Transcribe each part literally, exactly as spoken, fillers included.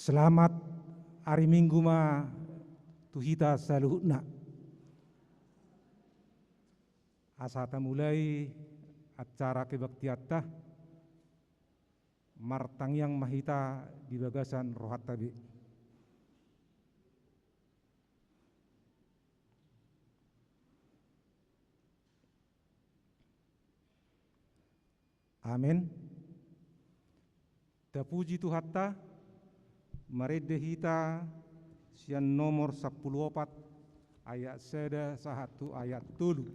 Selamat ari Minggu ma tu hita saluhutna. Asa tamulai acara kebaktianta, martangiang ma hita di bagasan rohanta be. Amen. Tapuji Tuhanta, marende hita sian nomor sampulu opat ayat sada sahat tu ayat tolu.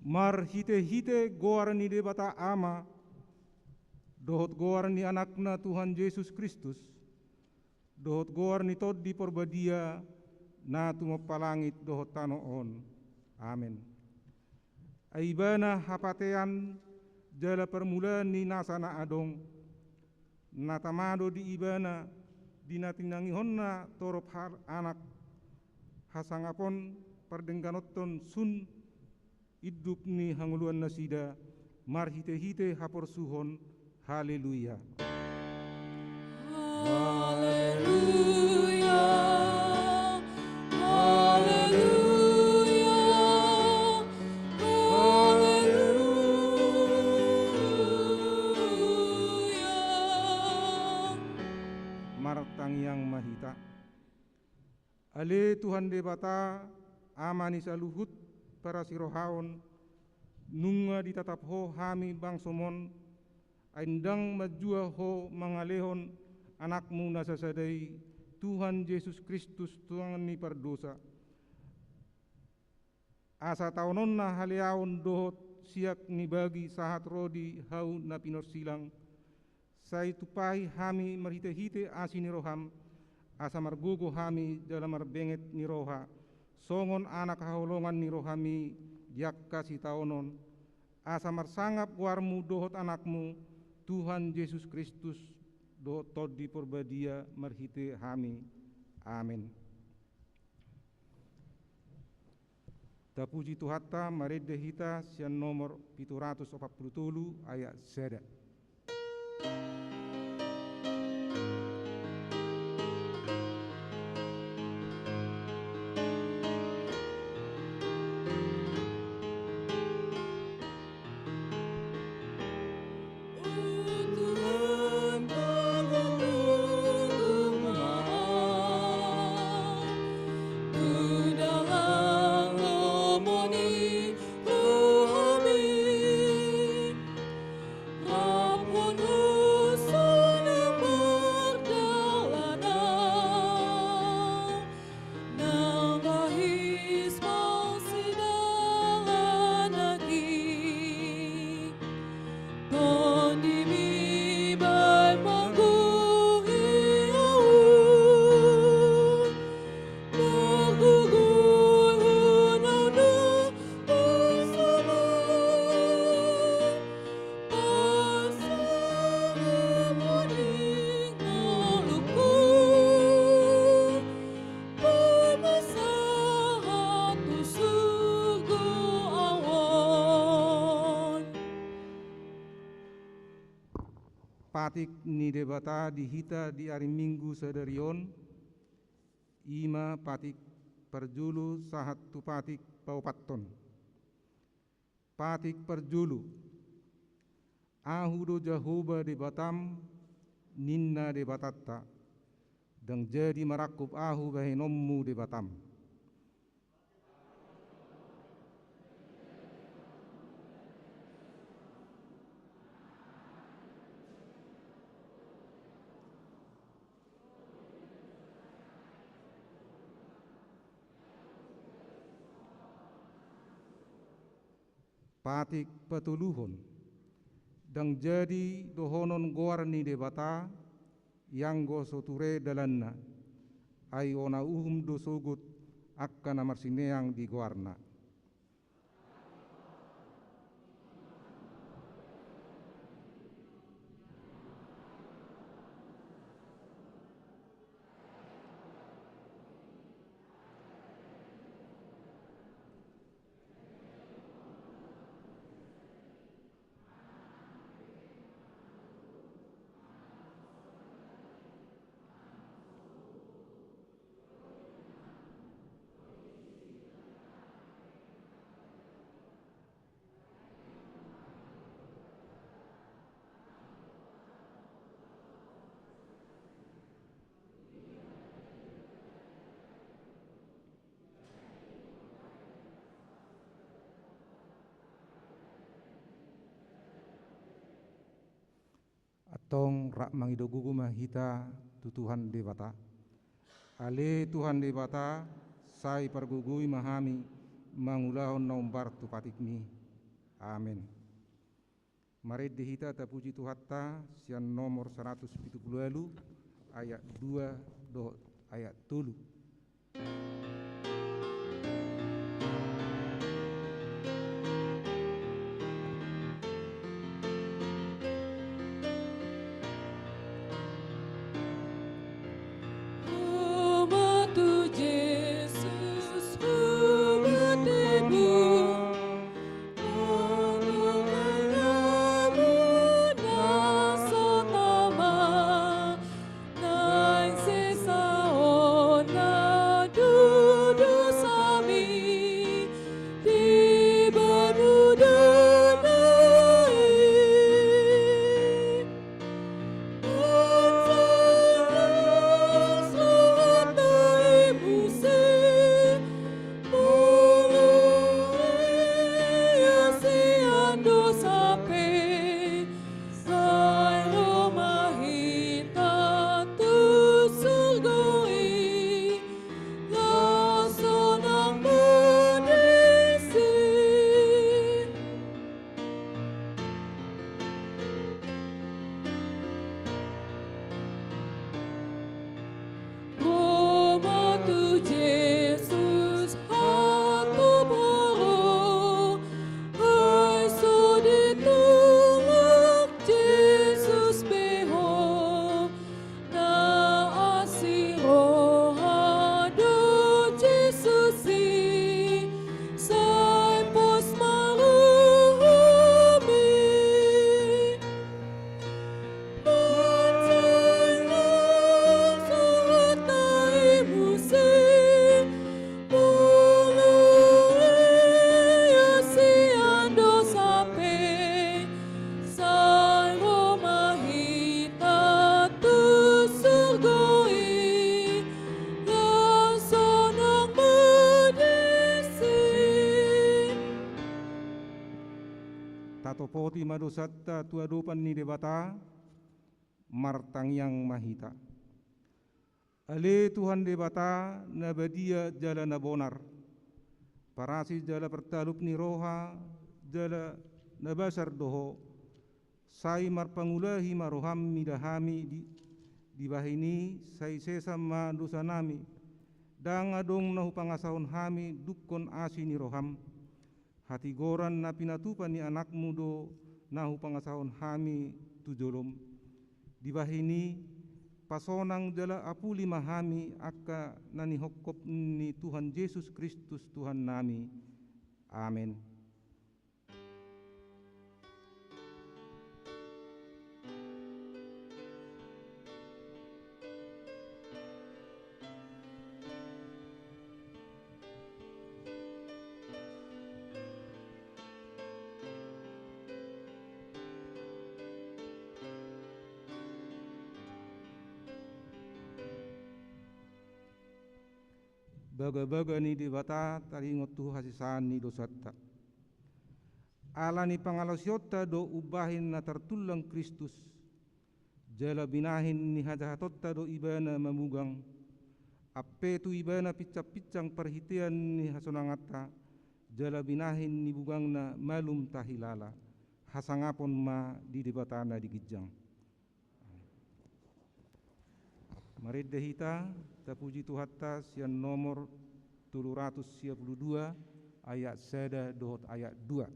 Marhitehite goar ni Debata Ama, dohot goar ni Anakna Tuhan Jesus Kristus, dohot goar ni Tondi Porbadia, na tumompa langit dohot tano on. Amen. Ai Ibana hapatean jala parmulaan ni nasa na adong, na tama do di Ibana, di na tinangihonna torop hal anak, hasangapon pardengganonton sun induk ni hangoluan nasida, marhitehite haporsuhon. Haleluya. Haleluya. Haleluya. Haleluya. Martangiang ma hita. Ale Tuhan Debata, Ama ni saluhut parasirohaon, nunga ditatap Ho hami bangsomon, ai ndang manjua Ho mangalehon Anakmu na sasada i, Tuhan Jesus Kristus, tulang ni pardosa. Asa taononna haleaon dohot siak ni bagi sahat ro di hau na pinorsilang, sai tumpahi hami marhitehite asi ni roham, asa margogo hami jala marbenget ni roha, songon anak haholongan ni roham i di angka sitaonon, asa marsangap goarmu dohot Anakmu, Tuhan Jesus Kristus, dohot Tondi Porbadia marhite hami. Amen. Tapuji Tuhanta, marende hita sian nomor pitu ratus opat pulu tolu ayat sada. Patik ni Debata di hita di ari Minggu sadari on, i ma patik parjolo sahat tu patik paopathon. Patik parjolo. Ahu do Jahowa Debatam, ninna Debatanta, ndang jadi marangkup ahu bahenonmu Debatam. Patik patoluhon. Ndang jadi dohonon goar ni Debata, ianggo so ture dalanna, ai hona uhum do sogot angka na marsineang di goarna. Antong rap mangido gogo ma hita tu Tuhan Debata. Ale Tuhan Debata, sai pargogoi ma hami mangulahon na hombar tu patikmi. Amen. Marende hita tapuji Tuhanta sian nomor saratus pitu pulu ualu, ayat dua dohot ayat tolu. Na asi roha do Jesus i, sai pos ma rohami. Manjalo suhut nai muse, molo ia sian dosa pe, sai ro ma hita tu surgo i, laos sonang ma disi. Tatopoti ma dosanta tu adopan ni Debata, martangiang ma hita. Ale Tuhan Debata na badia jala na bonar, parasi jala partalup ni roha jala na basar do Ho, sai marpangulahi ma roham mida hami di, dibahen i sai sesa ma dosanami, ndang adong na hupangasahon hami dungkon asi ni roham. Hatigoran na pinatupa ni anakmu do na hupangasahon hami tu jolom. Dibahen i, pasonang jala apuli ma hami angka na nihophop ni Tuhan Jesus Kristus Tuhannami. Amen. Bagabaga ni Debata taringot tu hasesaan ni dosanta. Ala ni pangalaosionta do umbahen na tartullang Kristus, jala binahen ni hajahatonta do Ibana mamugang, ampe tu Ibana pinsangpinsang parhitean ni hasonanganta, jala binahen ni bugangna malum tahilala. Hasangapon ma di Debata na di ginjang. Marende hita, tapuji Tuhanta sian nomor tolu ratus sia pulu dua, ayat sada dohot ayat dua.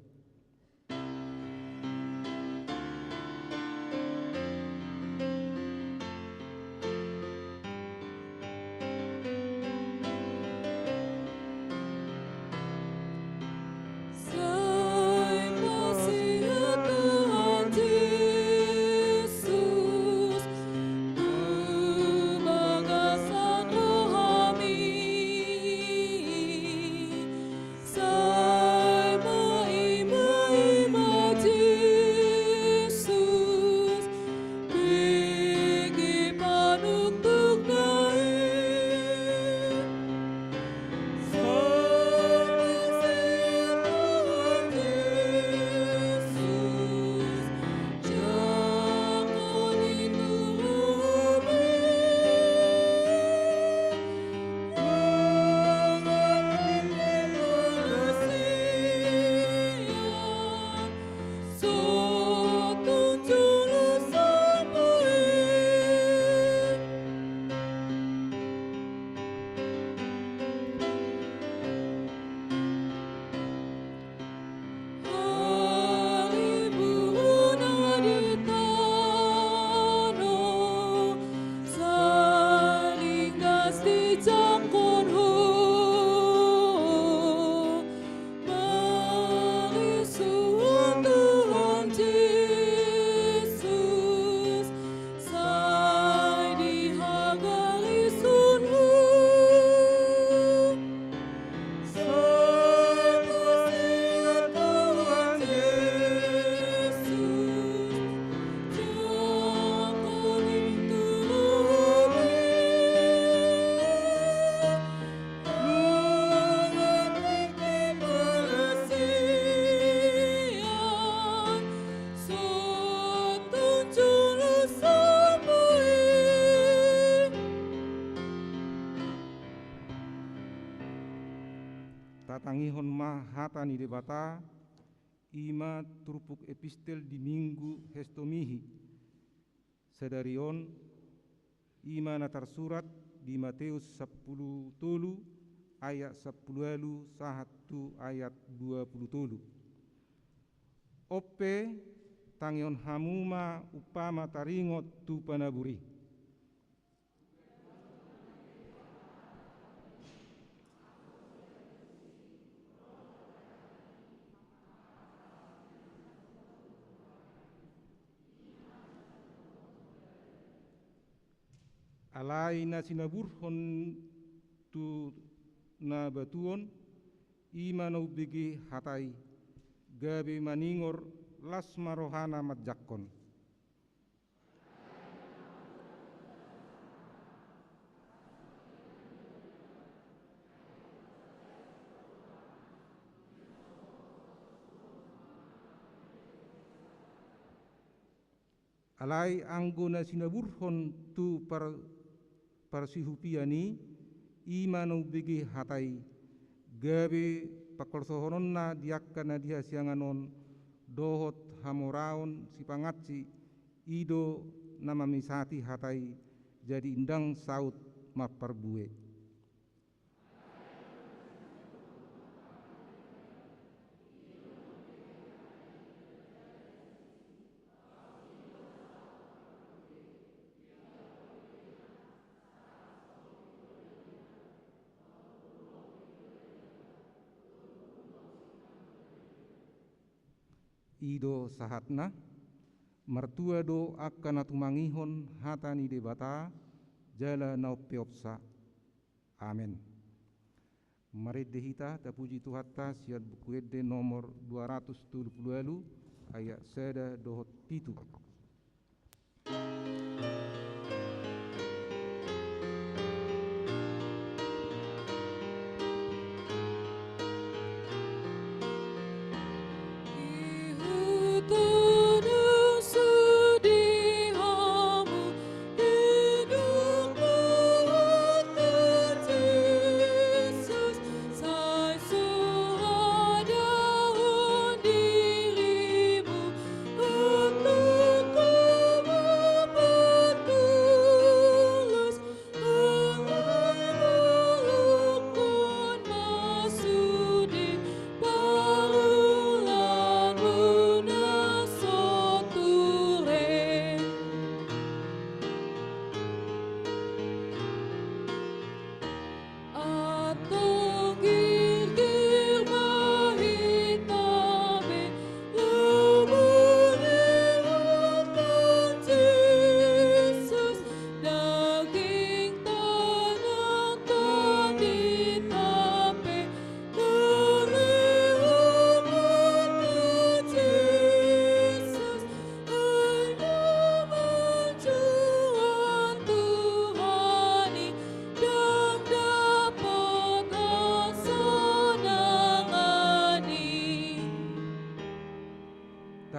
Sai paseat Tuhan Jesus tu bagasan rohami. Sai paima-ima Jesus bege panundukna i. Marisuhon Tuhan Jesus, sai di hagarisonmu. Sai paseat Tuhan Jesus, jangkon i tu rohami. Tatangihon ma hata ni Debata, i ma turpuk epistel di Minggu Hestomihhi. Sadari on, i ma na tarsurat di Mateus sampulu tolu ayat sampulu ualu sahat tu ayat dua pulu tolu. On pe, tangihon hamu ma umpama taringot tu panabur i. Alai na sinaburhon tu na batuon, i ma na umbege hata i, gabe maningor, las ma rohana manjangkon. Alai anggo na sinaburhon tu par-, parsihupian i, i ma na umbege hata i, gabe pangkorsohononna di angka na di hasiangan on dohot hamoraon sipangansi, i do na mamisati hata i, jadi ndang saut marparbue. I do sahatna. Martua do angka na tumangihon hata ni Debata, jala na umpeopsa. Amen. Marende hita, tapuji Tuhanta sian Buku Ende nomor dua ratus tolu pulu ualu, ayat sada dohot pitu.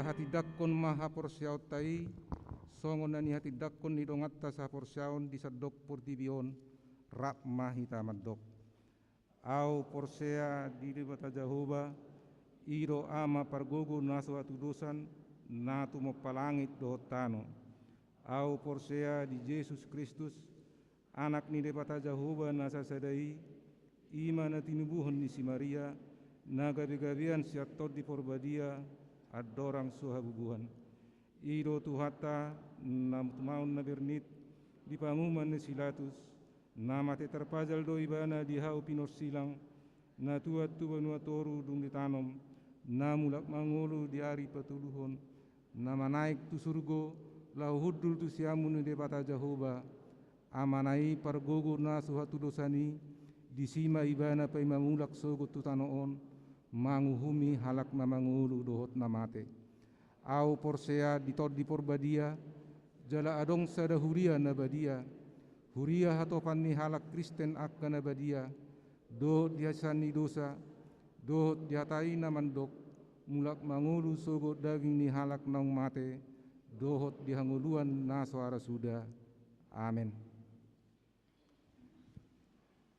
Hatindangkon ma haporseaonta i, songon na nihatindangkon ni donganta sahaporseaon di sandok portibi on, rap ma hita mandok. Ahu porsea di Debata Jahowa, i do Ama pargogo na so hatudosan, na tumompa langit dohot tano. Ahu porsea di Jesus Kristus, Anak ni Debata Jahowa na sasada i, i ma na tinubuhon ni si Maria, na gabegabean sian Tondi Porbadia, andorang so habubuhan. I do Tuhanta, na tumaon na bernit, di panguhuman ni si Pilatus, na mate tarpajal do ibana di hau pinorsilang, na tuat tu banua toru dung ditanom, na mulak mangolu di ari patoluhon, na manaek tu surgo, laho hundul tu siamun ni Debata Jahowa, Amana i pargogo na so hatudosan i, disi ma ibana paima mulak sogot tu tano on, manguhumi halak na mangolu dohot na mate. Ahu porsea di Tondi Porbadia, jala adong sada huria na badia, huria hatopan ni halak Kristen angka na badia, dohot di hasesaan ni dosa, dohot di hata i na mandok, mulak mangolu sogot daging ni halak naung mate, dohot di hangoluan na so ara suda. Amen.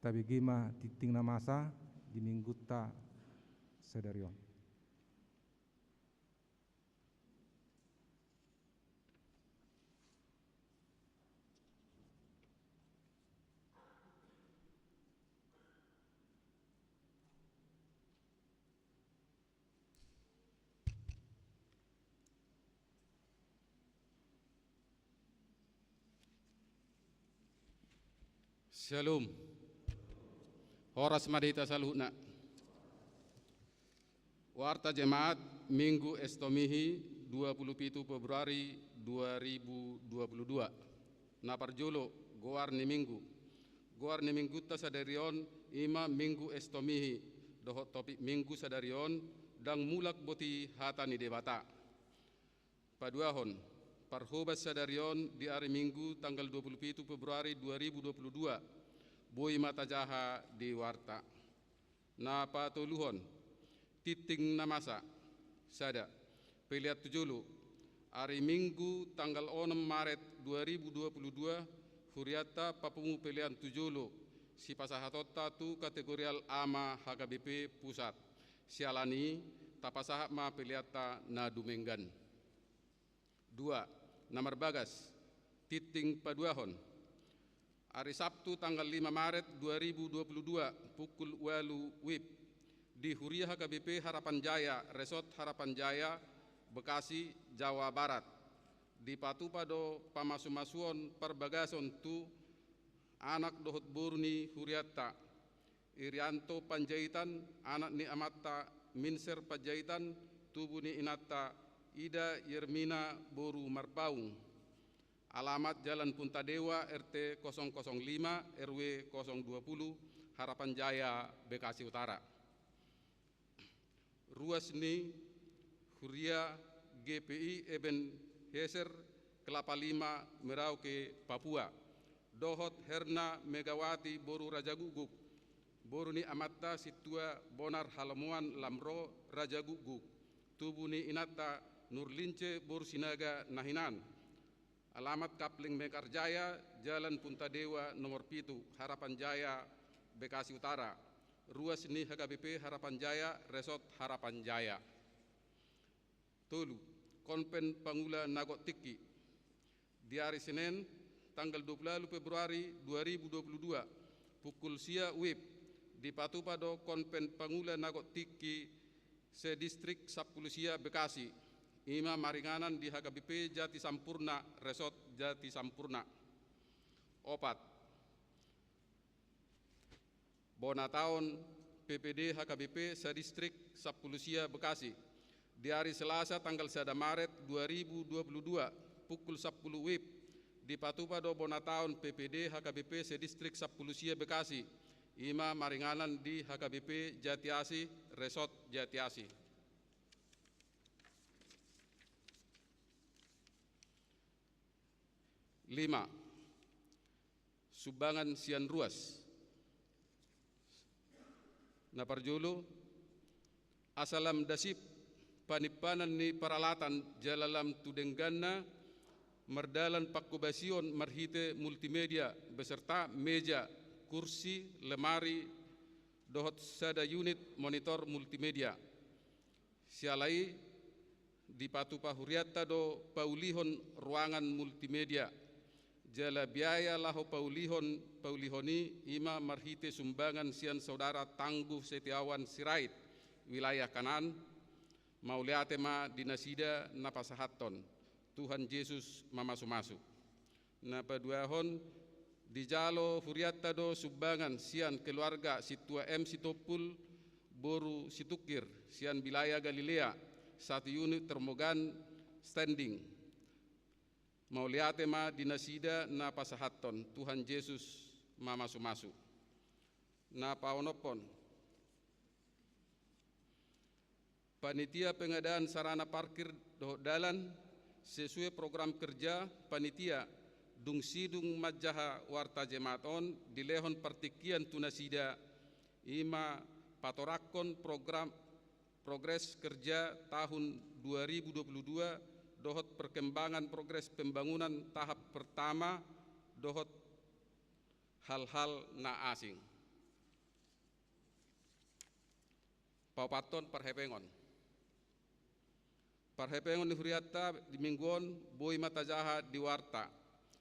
Tabege ma tingting na masa di Minggunta sadari on. Syalom. Horas ma di hita saluhutna. Warta Jemaat, Minggu Estomihi, dua puluh pitu Februari dua ribu dua puluh dua. Na parjolo, goar ni Minggu. Goar ni Minggunta sadari on, i ma Minggu Estomihi, dohot topik Minggu sadari on, ndang mulak boti hata ni Debata. Paduahon, parhobas sadari on di ari Minggu tanggal dua puluh pitu Februari dua ribu dua puluh dua, boi ma tajaha di warta. Na patoluhon, tingting na masa, sada. Pelean tu jolo, ari Minggu tanggal onom Maret dua ribu dua puluh dua, hurianta papungu pelean tu jolo, sipasahatonta tu kategorial A ma H K B P Pusat. Siala ni i, tapasahat ma peleanta na dumenggan. Dua, na marbagas, tingting paduahon. Ari Sabtu tanggal lima Maret dua ribu dua puluh dua, pukul ualu wib, di Huria H K B P Harapan Jaya, Resort Harapan Jaya, Bekasi, Jawa Barat, dipatupa do pamasumasuon parbagason tu anak dohot boru ni hurianta, Irianto Panjaitan, anak ni amanta Minser Panjaitan, tubu ni inanta Ida Yermina boru Marpaung. Alamat Jalan Puntadewa, R T kosong kosong lima, R W kosong dua puluh, Harapan Jaya, Bekasi Utara. Ruas ni Huria G P I Ebenezer Kelapa Lima, Merauke, Papua, dohot Herna Megawati boru Rajagukguk, boru ni amanta Sintua Bonar Halomoan Lamro Rajagukguk, tubu ni inanta Nurlince boru Sinaga na hinan. Alamat Kapling Mekarjaya, Jalan Puntadewa nomor pitu, Harapan Jaya, Bekasi Utara. Ruas ni H K B P Harapan Jaya, Resort Harapan Jaya. Tolu, Konven Pangula Nagot Tingki. Di ari Senen, tanggal dua puluh ualu Februari dua ribu dua puluh dua, pukul sia wib, dipatupa do Konven Pangula Nagot Tingki se-Distrik Sampulu Sia Bekasi, i ma maringanan di H K B P Jati Sampurna, Resort Jati Sampurna. Opat, Bona Taon P P D H K B P se-Distrik Sampulu Sia Bekasi. Di ari Selasa tanggal sada Maret dua ribu dua puluh dua, pukul sampulu wib, dipatupa do Bona Taon P P D H K B P se-Distrik Sampulu Sia Bekasi, i ma maringanan di H K B P Jatiasi, Resort Jatiasi. Lima, sumbangan sian ruas. Na parjolo, Asalam Dasip, panimpanan ni paralatan jala lam tu dengganna, mardalan pangkobasion marhite multimedia beserta meja, kursi, lemari, dohot sada unit monitor multimedia. Siala i dipatupa hurianta do paulihon ruangan multimedia. Jala biaya laho paulihon, paulihon i ima marhite sumbangan sian saudara Tangguh Setiawan Sirait, wilayah Kanaan, mauliate ma di nasida na pasahathon. Tuhan Jesus mamasumasu. Na paduahon, dijalo hurianta do sumbangan sian keluarga Sintua M Sitompul, boru Situngkir, sian wilayah Galilea, satu unit termogan standing. Mauliate ma di nasida na pasahathon. Tuhan Jesus mamasumasu. Na paonomhon, panitia pengadaan sarana parkir dohot dalan, sesuai program kerja panitia, dung sidung manjaha warta Jemaat on dilehon partingkian tu nasida, ima patoranghon program progres kerja tahun dua ribu dua puluh dua dohot perkembangan progres pembangunan tahap pertama dohot hal-hal na asing. Paopathon, parhepengon. Parhepengon ni hurianta di minggu on boi ma tajaha di warta.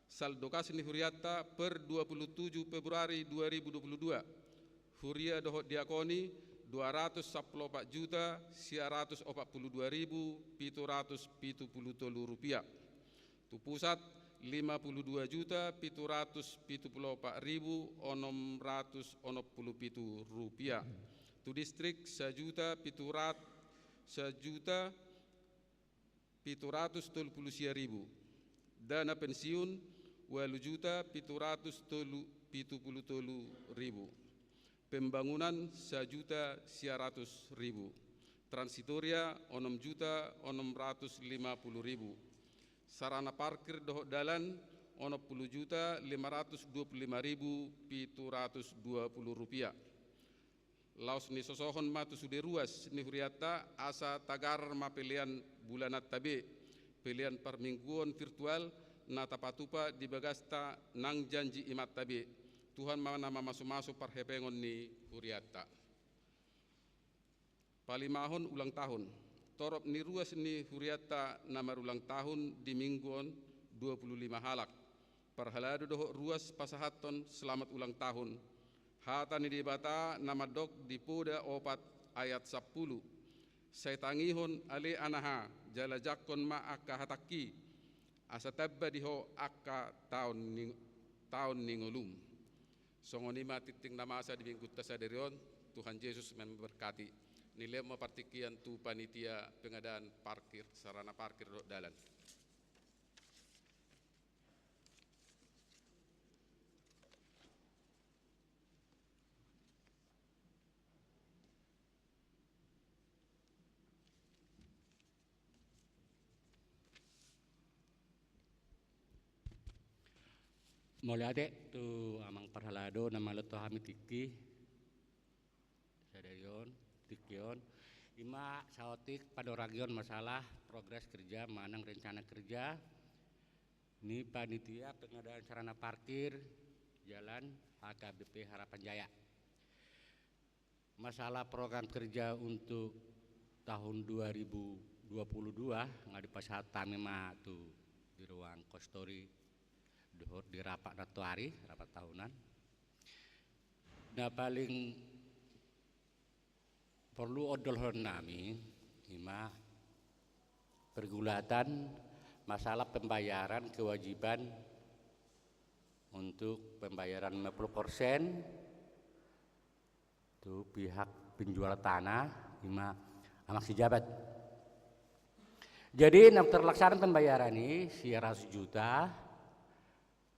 Saldo kas ni hurianta per dua puluh tujuh Februari dua ribu dua puluh dua. Huria dohot diakoni dua ratus sampulu opat juta sia ratus opat puluh dua ribu pitu ratus pitu puluh tolu rupiah. Tu pusat, lima puluh dua juta pitu ratus pitu puluh opat ribu onom ratus onom puluh pitu rupiah. Tu distrik, sajuta pitu ratus, sajuta pitu ratus tolu puluh sia ribu. Dana pensiun, ualu juta pitu ratus tolu, pitu puluh tolu ribu. Pembangunan, sajuta sia ratus ribu. Transitoria, onom juta onom ratus lima puluh ribu. Sarana parkir dohot dalan, onom puluh juta lima ratus dua puluh lima ribu pitu ratus dua puluh rupiah. Laos nisosohon ma tu sude ruas ni hurianta, asa tagar ma pelean bulananta be, pelean parmingguon virtual na tapatupa di bagasta nang janji imanta be. Tuhan ma na mamasumasu parhepengon ni hurianta. Palimahon, ulang tahun. Torop ni ruas ni hurianta na marulang tahun di minggu on dua puluh lima halak. Parhalado dohot ruas pasahathon selamat ulang tahun. Hata ni Debata na mandok di Poda opat ayat sampulu. Sai tangihon ale anaha, jala jangkon ma angka hatangki, asa tamba di ho angka taon ni, taon ni ngolum. Songon i ma tingting na masa di minggunta sadari on. Tuhan Jesus memberkati. Nilehon ma partingkian tu panitia pengadaan parkir, sarana parkir dohot dalan. Mauliate tu amang parhalado na mangalehon tu hami tingki sadari on, tingki on. Ima saotik panorangion masalah progres kerja manang rencana kerja ni panitia pengadaan sarana parkir jalan H K B P Harapan Jaya. Masalah program kerja untuk tahun dua ribu dua puluh dua nga dipasahat hami ma tu di ruang konsistori dohot di rapat nantoari, rapat tahunan. Na paling porlu ondolhon nami ima pergulatan masalah pembayaran kewajiban untuk pembayaran lima puluh persen tu pihak penjual tanah, ima amang si jabat. Jadi, nang terlaksana pembayaran i sia ratus juta,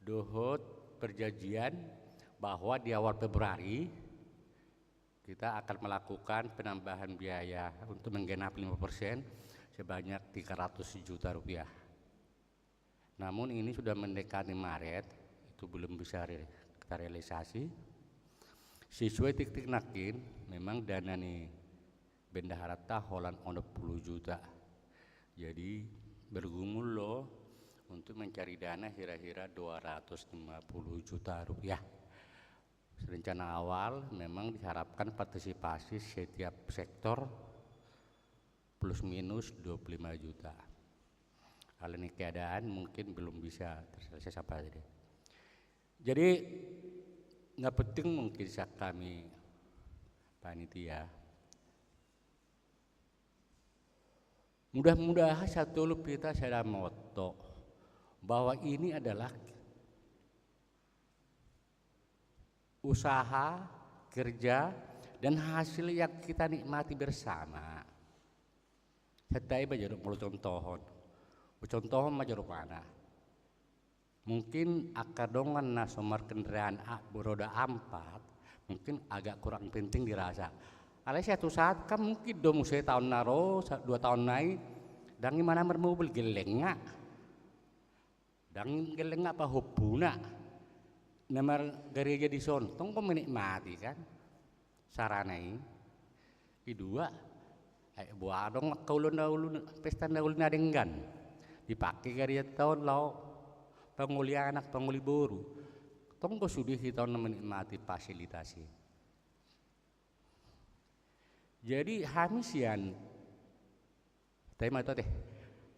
dohot perjanjian bahwa di awal Februari kita akan melakukan penambahan biaya untuk menggenap lima persen sebanyak tiga ratus juta rupiah. Namun ini sudah mendekati Maret, itu belum bisa re-, kita realisasi. Sesuai tingting nangkin, memang dana ni bendaharanta holan onom pulu juta. Jadi bergumul lo untuk mencari dana kira-kira dua ratus lima puluh juta rupiah. Rencana awal memang diharapkan partisipasi setiap sektor plus minus dua puluh lima juta. Alani keadaan mungkin belum bisa terselesai sampai tadi. Jadi nggak penting mungkin sian kami panitia. Mudah-mudahan satu hita sada motto bahwa ini adalah usaha, kerja, dan hasil yang kita nikmati bersama. Santabi ma jolo molo contohon. Contohon ma jolo mana. Mungkin angka dongan na so markendaraan a-, beroda empat, mungkin agak kurang penting dirasa. Alai satu saat kan mungkin do muse taon na ro, sa-, dua taon nai, dang i mana marmobil gellengna. Dang gellengna pahompuna. Na margareja dison, tong do menikmati kan. Sarana i. I dua, ai boha adong angka ulaon na ulu, pesta na uli na denggan. Dipake garejanta on laho pangoli anak, pangoli boru. Tong do sude hita on na menikmati fasilitas i. Jadi hami sian, tai ma tu ate.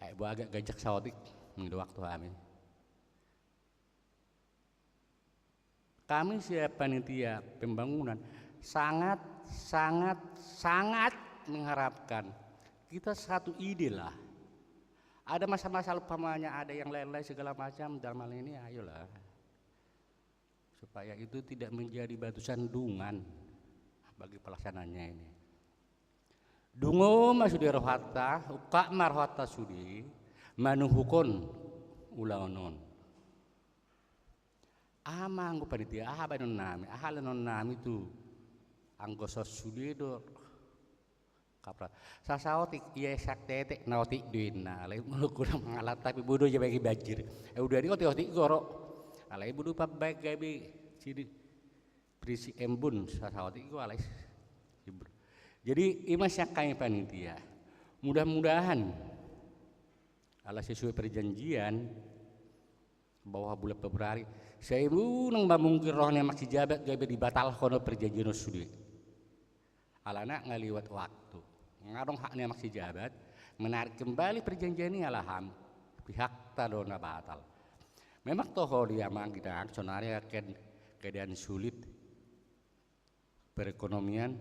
Ai boha agak ganjang saotik, mangido waktu hami. Kami sian panitia pembangunan sangat, sangat, sangat mengharapkan kita satu ide lah. Ada masalah-masalah umpamanya, ada yang lain-lain segala macam dalam hal ini, ayolah. Supaya itu tidak menjadi batu sandungan bagi pelaksanaannya ini. Dungo ma sude rohanta, ungkap ma rohanta sude, manuhuk on ulaon on. Aha ma anggo panitia, aha baenon nami, aha ulaon nami tu anggo so sude do. Kapra. Sasaotik, ia esa tetek, na otik do inna. Alai molo godang mangalap tapi bodo ja bagi banjir. Eh, udah di otik-otik goro. Alai bodo pambaen gabe sidi. Prisi embun, sasaotik gua alai. Jadi i ma sian kami panitia. Mudah-mudahan ala sesuai perjanjian bahwa bulan Februari, sai unang ma mungkin roha ni amang sijabat gabe dibatalhon perjanjian on sude. Alana nga liwat waktu. Nga adong hak ni amang sijabat menarik kembali perjanjian i ala ham pihakta do na batal. Memang toho di amang ginang sonari akan keadaan sulit perekonomian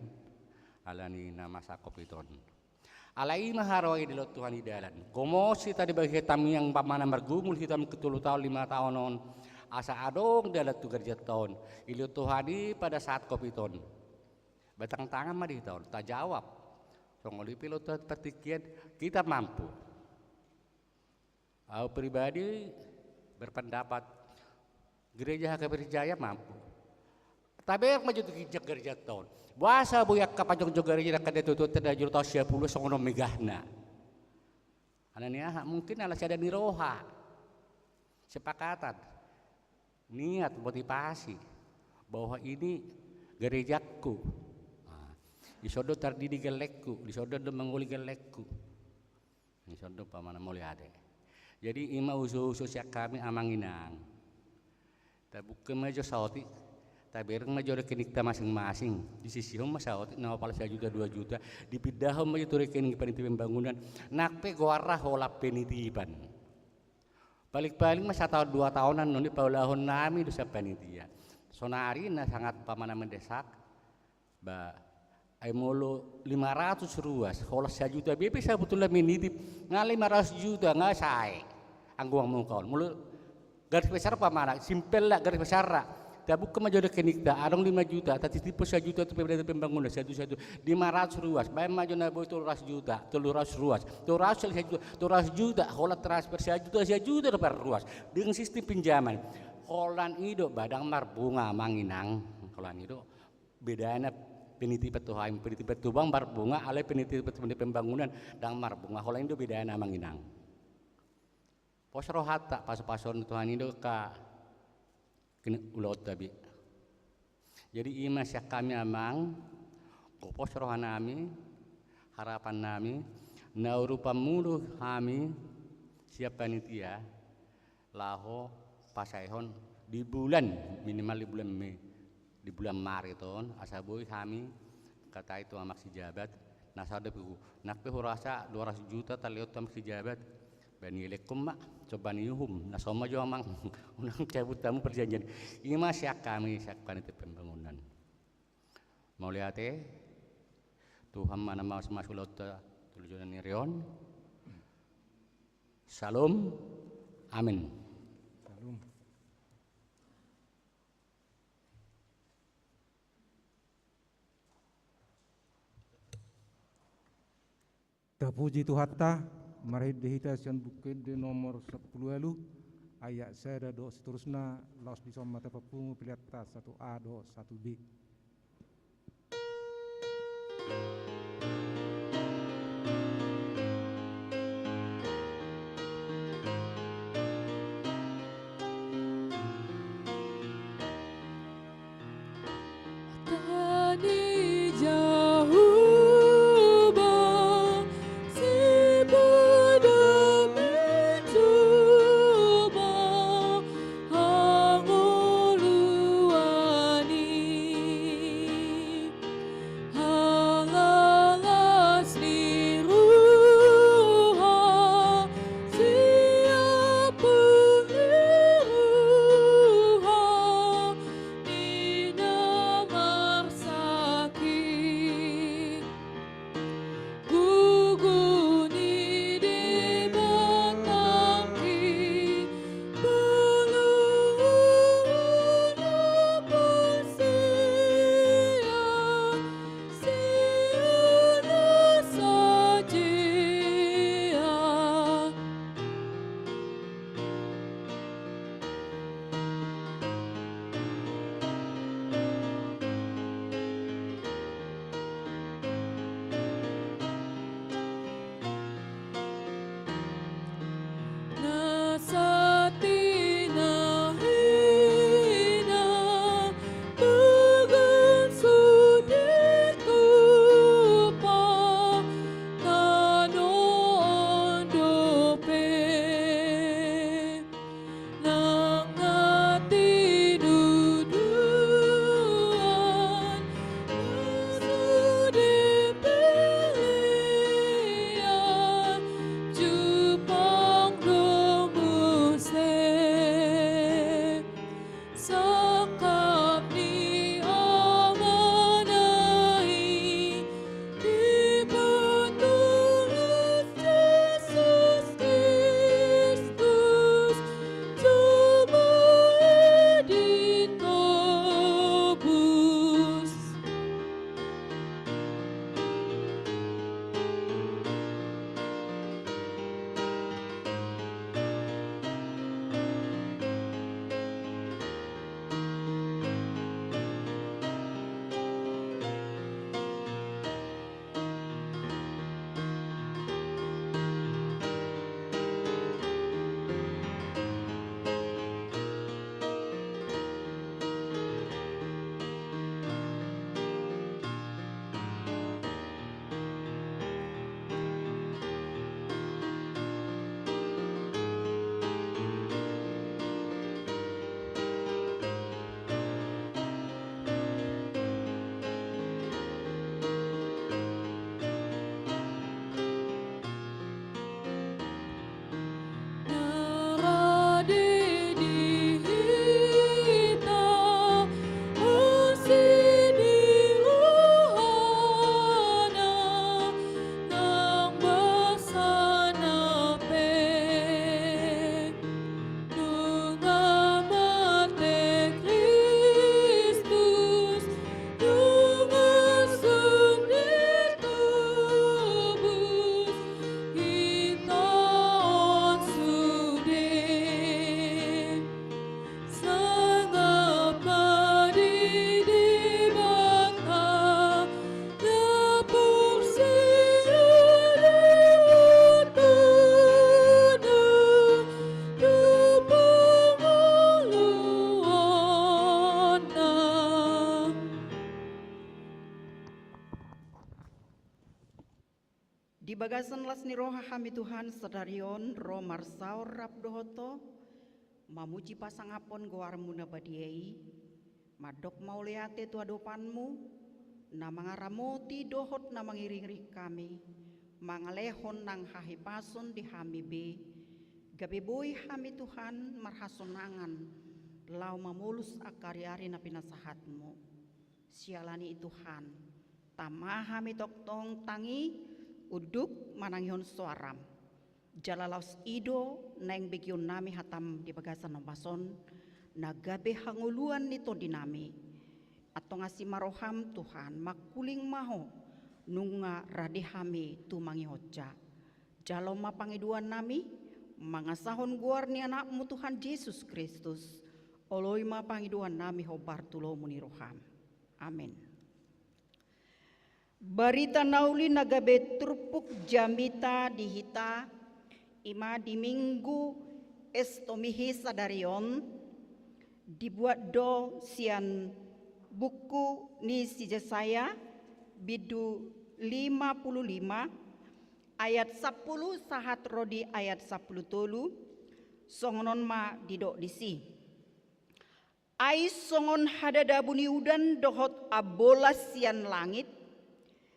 ala ni na masa covid on. Alai i ma haroa i dilehon Tuhan i dalan. Gomos hita di bagasan tamiang umpamana margumul hita mungkin tolu taon lima taon on asa adong dalan tu garejanta on. Dilehon Tuhan i pada saat covid on. Batang tangan ma di hita on tajawab. Songon i pe dilehon Tuhan partingkian, kita mampu. Au pribadi berpendapat gereja H K P Jaya mampu. Tabereng ma jo tu ginjang garejanta on. Boasa boi angka panjongjongjong gareja angka datuatuanta na jolo taon sia pulu songon on megahna. Ala ni aha, mungkin ala sada ni roha. Sepakatan. Niat, motivasi bahwa ini gerejaku. Nah, dison do tardidi gellengku, dison do mangoli gellengku. Dison do umpamana mauliate. Jadi i ma usuhusu sian hami amang inang. Tabuka ma jo saotik, tabereng ma jo rekeningta masing-masing. Disisihon ma saotik na opal sajuta dua juta, dipindahon ma jo tu rekening panitia pembangunan. Nang pe goarna holan penitipan. Paling-paling ma sataon dua taonan noni paulahon nami do sian panitia. Sonari na sangat umpamana mendesak. Ba, ai molo lima ratus ruas, holan sajuta be pe sabotulna menitip, nga lima ratus juta, nga sae. Anggo mangungkap on. Molo garis besar umpamana, simpel lah garis besarna. Tabuka ma jo rekeningta, adong lima juta, tatitiphon sajuta tu pembangunan, satu-satu. Lima ratus ruas, baen ma jo na boi tolu ratus juta, tolu ratus ruas. Tolu ratus sajuta, tolu ratus juta, holan transfer sajuta, sajuta do per ruas. Dengan sistem pinjaman. Holan i do ba dang marbunga amang inang. Holan i do. Bedana penitipan tu hami, penitipan tu bank marbunga, alai penitipan tu pembangunan dang marbunga, holan i do bedana amang inang. Pos rohanta, pasu-pasuon ni Tuhan i do angka ulaonta be. Jadi i ma sian hami amang, gopos roha nami, Harapan nami, na urupan mulu hami sian panitia, laho pasaehon di bulan, minimal di bulan Mei, di bulan Maret on, asa boi hami hatai tu amang sijabat, na sada pe hu, nang pe hurasa dua ratus juta talehon tu amang sijabat, baen ni elekon ma, coba ni uhum, na so ma jo amang, unang cabut hamu perjanjian, ima sian hami, sian panitia pembangunan. Mauliate, Tuhan ma na mamasu-masu ulaonta tu joloan ni ari on. Syalom. Amin. Syalom. Tapuji Tuhanta, marhite hita sian Buku Ende nomor sampulu ualu, ayat sada dohot seterusna, laos dison ma tapapungu peleanta satu A dohot satu B. Di bagasan las ni roha hami Tuhan sadari on ro marsaor rap dohot Ho, mamuji pasangaphon goarMu na badia i, mandok mauliate tu adopanMu, na mangaramoti dohot na mangiringiring hami, mangalehon nang hahipason di hami be, gabe boi hami Tuhan marhasonangan, laho mamolus angka ariari na pinasahatMu. Siala ni i Tuhan, tama hami tongtong tangi, unduk manangihon soaram. Jala laos i do naeng begeonnami hatam di bagasan ombas on, na gabe hangoluan ni tondinami. Antong asi ma roham Tuhan, mangkuling ma Ho, nunga rade hami tumangihonsa. Jalo ma pangidoannami, mangasahon goar ni AnakMu Tuhan Jesus Kristus, oloi ma pangidoannami hombar tu lomo ni roham. Amen. Barita na uli na gabe turpuk jamita di hita, ima di Minggu Estomihi sadari on, dibuat do sian buku ni si Jesaya, bindu lima pulu lima, ayat sampulu sahat ro di ayat sampulu tolu, songon on ma didok disi. Ai songon hadadabu ni udan dohot ambolas sian langit,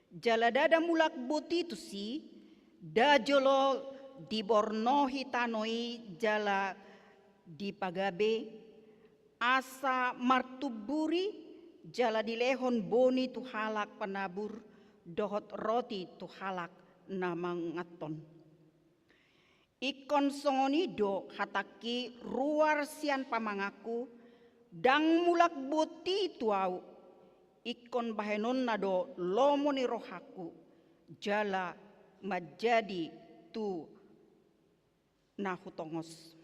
jala ndada mulak boti tusi, nda jolo dibornohi tano i jala dipagabe, asa martumburi jala dilehon boni tu halak panabur dohot roti tu halak na manganhon. Ingkon songon i do hatangki ruar sian pamanganku, ndang mulak boti tu ahu, ingkon bahenonna do lomo ni rohangku, jala manjadi tu na hutongos.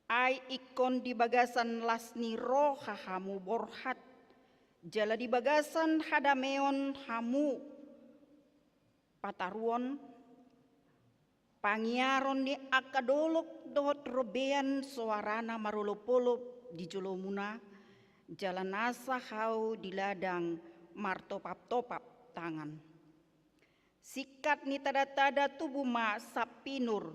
Ai ingkon di bagasan las ni roha hamu borhat, jala di bagasan hadameon hamu pataruon, pangiaron ni angka dolok dohot robean soarana marolopolop di jolomuna, jala nasa hau di ladang martopaptopap tangan. Singkat ni tadatada tubu ma sampinur,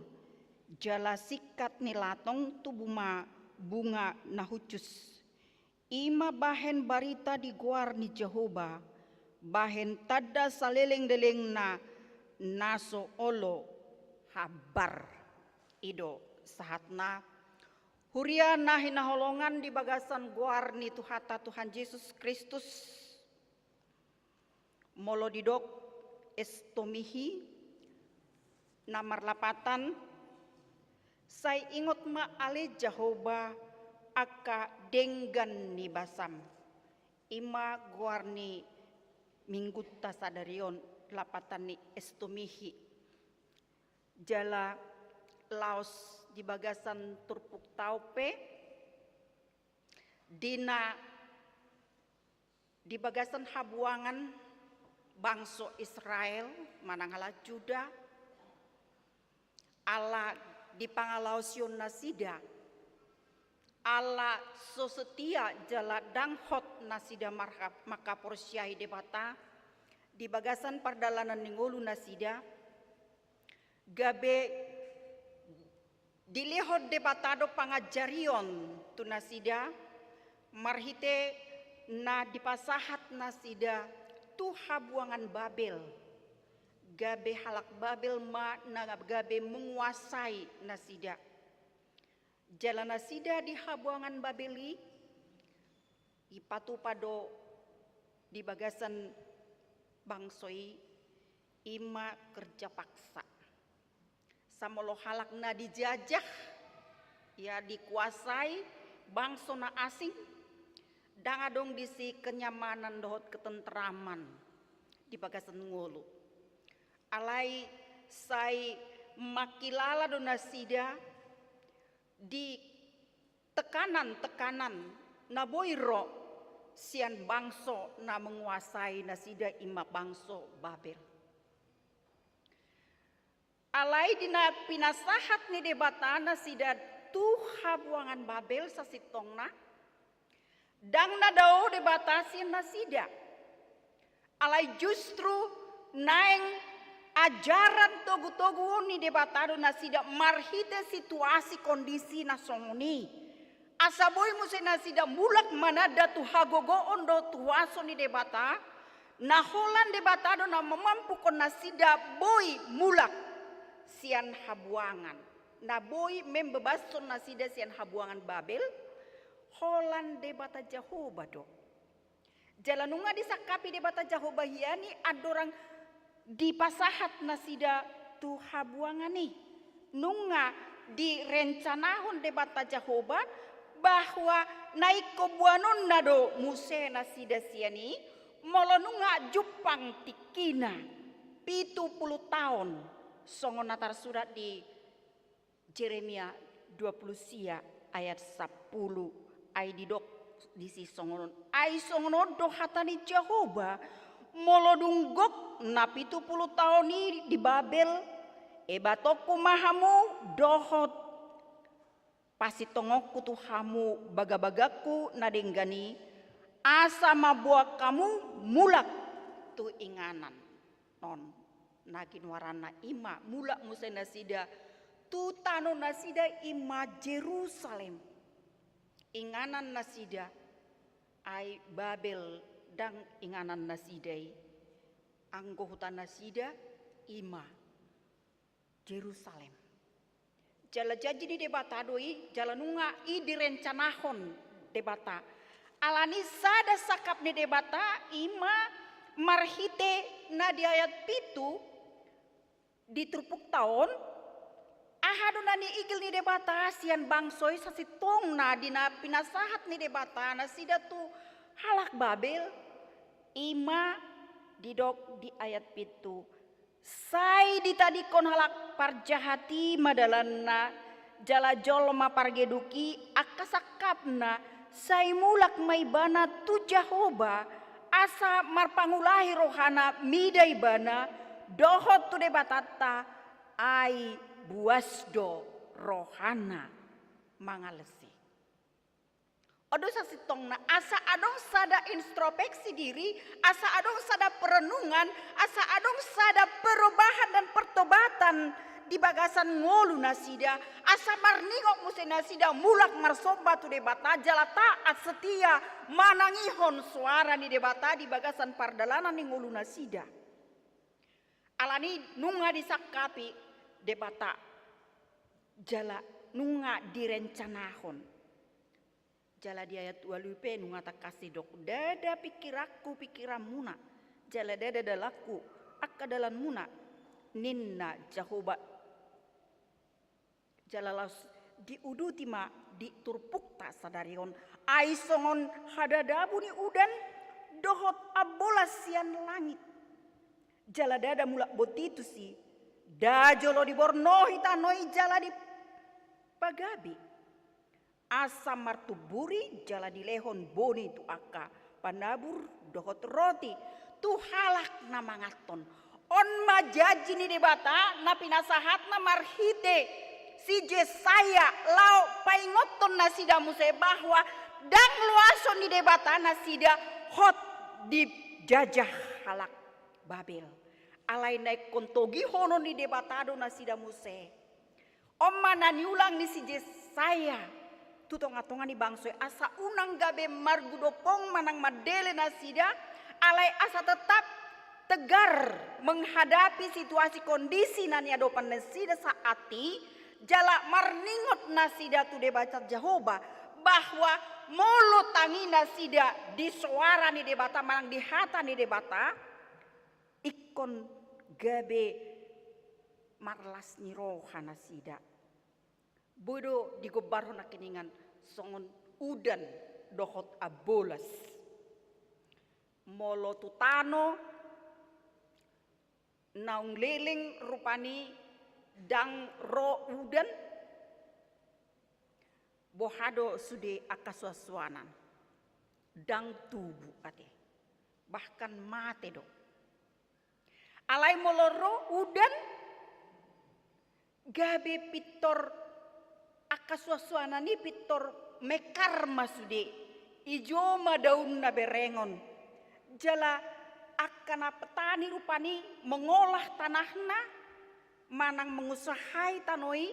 jala singkat ni latong tubu ma bunga na hushus. I ma bahen barita di goar ni Jahowa, bahen tanda salelenglelengna na so olo hambar. I do sahatna. Huria na hinaholongan di bagasan goar ni Tuhanta Tuhan Jesus Kristus. Molo didok Estomihi na marlapatan, sai ingot ma ale Jahowa angka denggan ni basam. I ma goar ni Minggunta sadari on, lapatan ni Estomihi. Jala laos di bagasan turpukta on pe, di na di bagasan habuangan bangso Israel manang halak Juda, ala dipangalaosion nasida, ala so setia jala ndang hot nasida marha-, mangkaporseai Debata, di bagasan pardalanan ni ngolu nasida, gabe dilehon Debata do panganjarion tu nasida, marhite na dipasahat nasida tu habuangan Babel, gabe halak Babel ma na gabe menguasai nasida. Jala nasida di habuangan Babel i, ipatupa do di bagasan bangso i, i ma kerja paksa. Samolo halak na dijajah, ia dikuasai bangso na asing, ndang adong disi kenyamanan dohot ketentraman di bagasan ngolu. Alai sai mangkilala do nasida di tekanan-tekanan na boi ro sian bangso na menguasai nasida, i ma bangso Babel. Alai di na pinasahat ni Debata nasida tu habuangan Babel sasintongna, ndang na dao Debata sian nasida. Alai justru naeng Ajaran togu-togu on ni Debata do nasida marhite situasi kondisi na songon i. Asa boi muse nasida mulak mananda tu hagogoon dohot tu huaso ni Debata, na holan Debata do na mamampuhon nasida boi mulak sian habuangan. Na boi membebashon nasida sian habuangan Babel, holan Debata Jahowa do. Jala nunga disangkapi Debata Jahowa hian i andorang dipasahat nasida tu habuangan i. Nunga direncanahon Debata Jahowa bahwa na ingkon boanonna do muse nasida sian i, molo nunga jumpang tingkina pitu pulu taon, songon na tarsurat di Jeremia dua pulu sia ayat sampulu, ai didok disi songon on. Ai songon on do hata ni Jahowa, molo dung gok na pitu pulu taon i di Babel, ebatonku ma hamu dohot pasintongonku tu hamu bagabagangku na denggan i, asa mamboan hamu mulak tu inganan on. Na ginoaranna i ma mulak muse nasida tu tano nasida, i ma Jerusalem. Inganan nasida, ai Babel ndang inganan nasida i. Anggo huta nasida i ma Jerusalem. Jala janji ni Debata do i, jala nunga i direncanahon Debata. Alani sada sangkap ni Debata i ma marhite na di ayat pitu di turpukta on, aha do na niigil ni Debata sian bangso i sasintongna di na pinasahat ni Debata nasida tu halak Babel, i ma didok di ayat pitu. Sai ditadingkon halak parjahat i ma dalanna, jala jolma pargeduk i angka sangkapna, sai mulak ma ibana tu Jahowa, asa marpangulahi rohana mida ibana dohot tu Debatanta, ai buas do rohana mangalesi. On do sasintongna, asa adong sada introspeksi diri, asa adong sada perenungan, asa adong sada perubahan dan pertobatan di bagasan ngolu nasida, asa marningot muse nasida mulak marsomba tu Debata jala taat setia manangihon soara ni Debata di bagasan pardalanan ni ngolu nasida. Alani nunga disangkapi Debata jala nunga direncanahon. Jala di ayat ualu i pe nunga tangkas didok, ndada pingkiranku pingkiranmuna, jala ndada dalanku angka dalanmuna, ninna Jahowa. Jala laos diuduti ma di turpukta sadari on, ai songon hadadabu ni udan dohot ambolas sian langit. Jala ndada mulak boti tusi, nda jolo dibornohi tano i jala dipagabe. Asa martumburi jala dilehon boni tu angka panabur dohot roti tu halak na manganhon. On ma janji ni Debata na pinasahatna marhite si Jesaya laho paingothon nasida muse bahwa ndang loason ni Debata nasida hot dijajah halak Babel. Alai na ingkon togihonon ni Debata do nasida muse. On ma na niulang ni si Jesaya tu tongatonga ni bangso i, asa unang gabe margudompong manang mandele nasida, alai asa tetap tegar menghadapi situasi kondisi na niadopan nasida saat i, jala marningot nasida tu Debata Jahowa, bahwa molo tangi nasida di soara ni Debata manang di hata ni Debata, ingkon gabe marlas ni roha nasida. Boi do digombarhon nangkiningan songon udan dohot ambolas. Molo tu tano naung leleng rupani ndang ro udan, boha do sude angka suansuanan? Ndang tubu ate, bahkan mate do. Alai molo ro udan, gabe pintor angka suansuanan i pintor mekar ma sude, ijo ma daunna berengon. Jala Angka na petani rupani mengolah tanahna manang mengusahai tano i,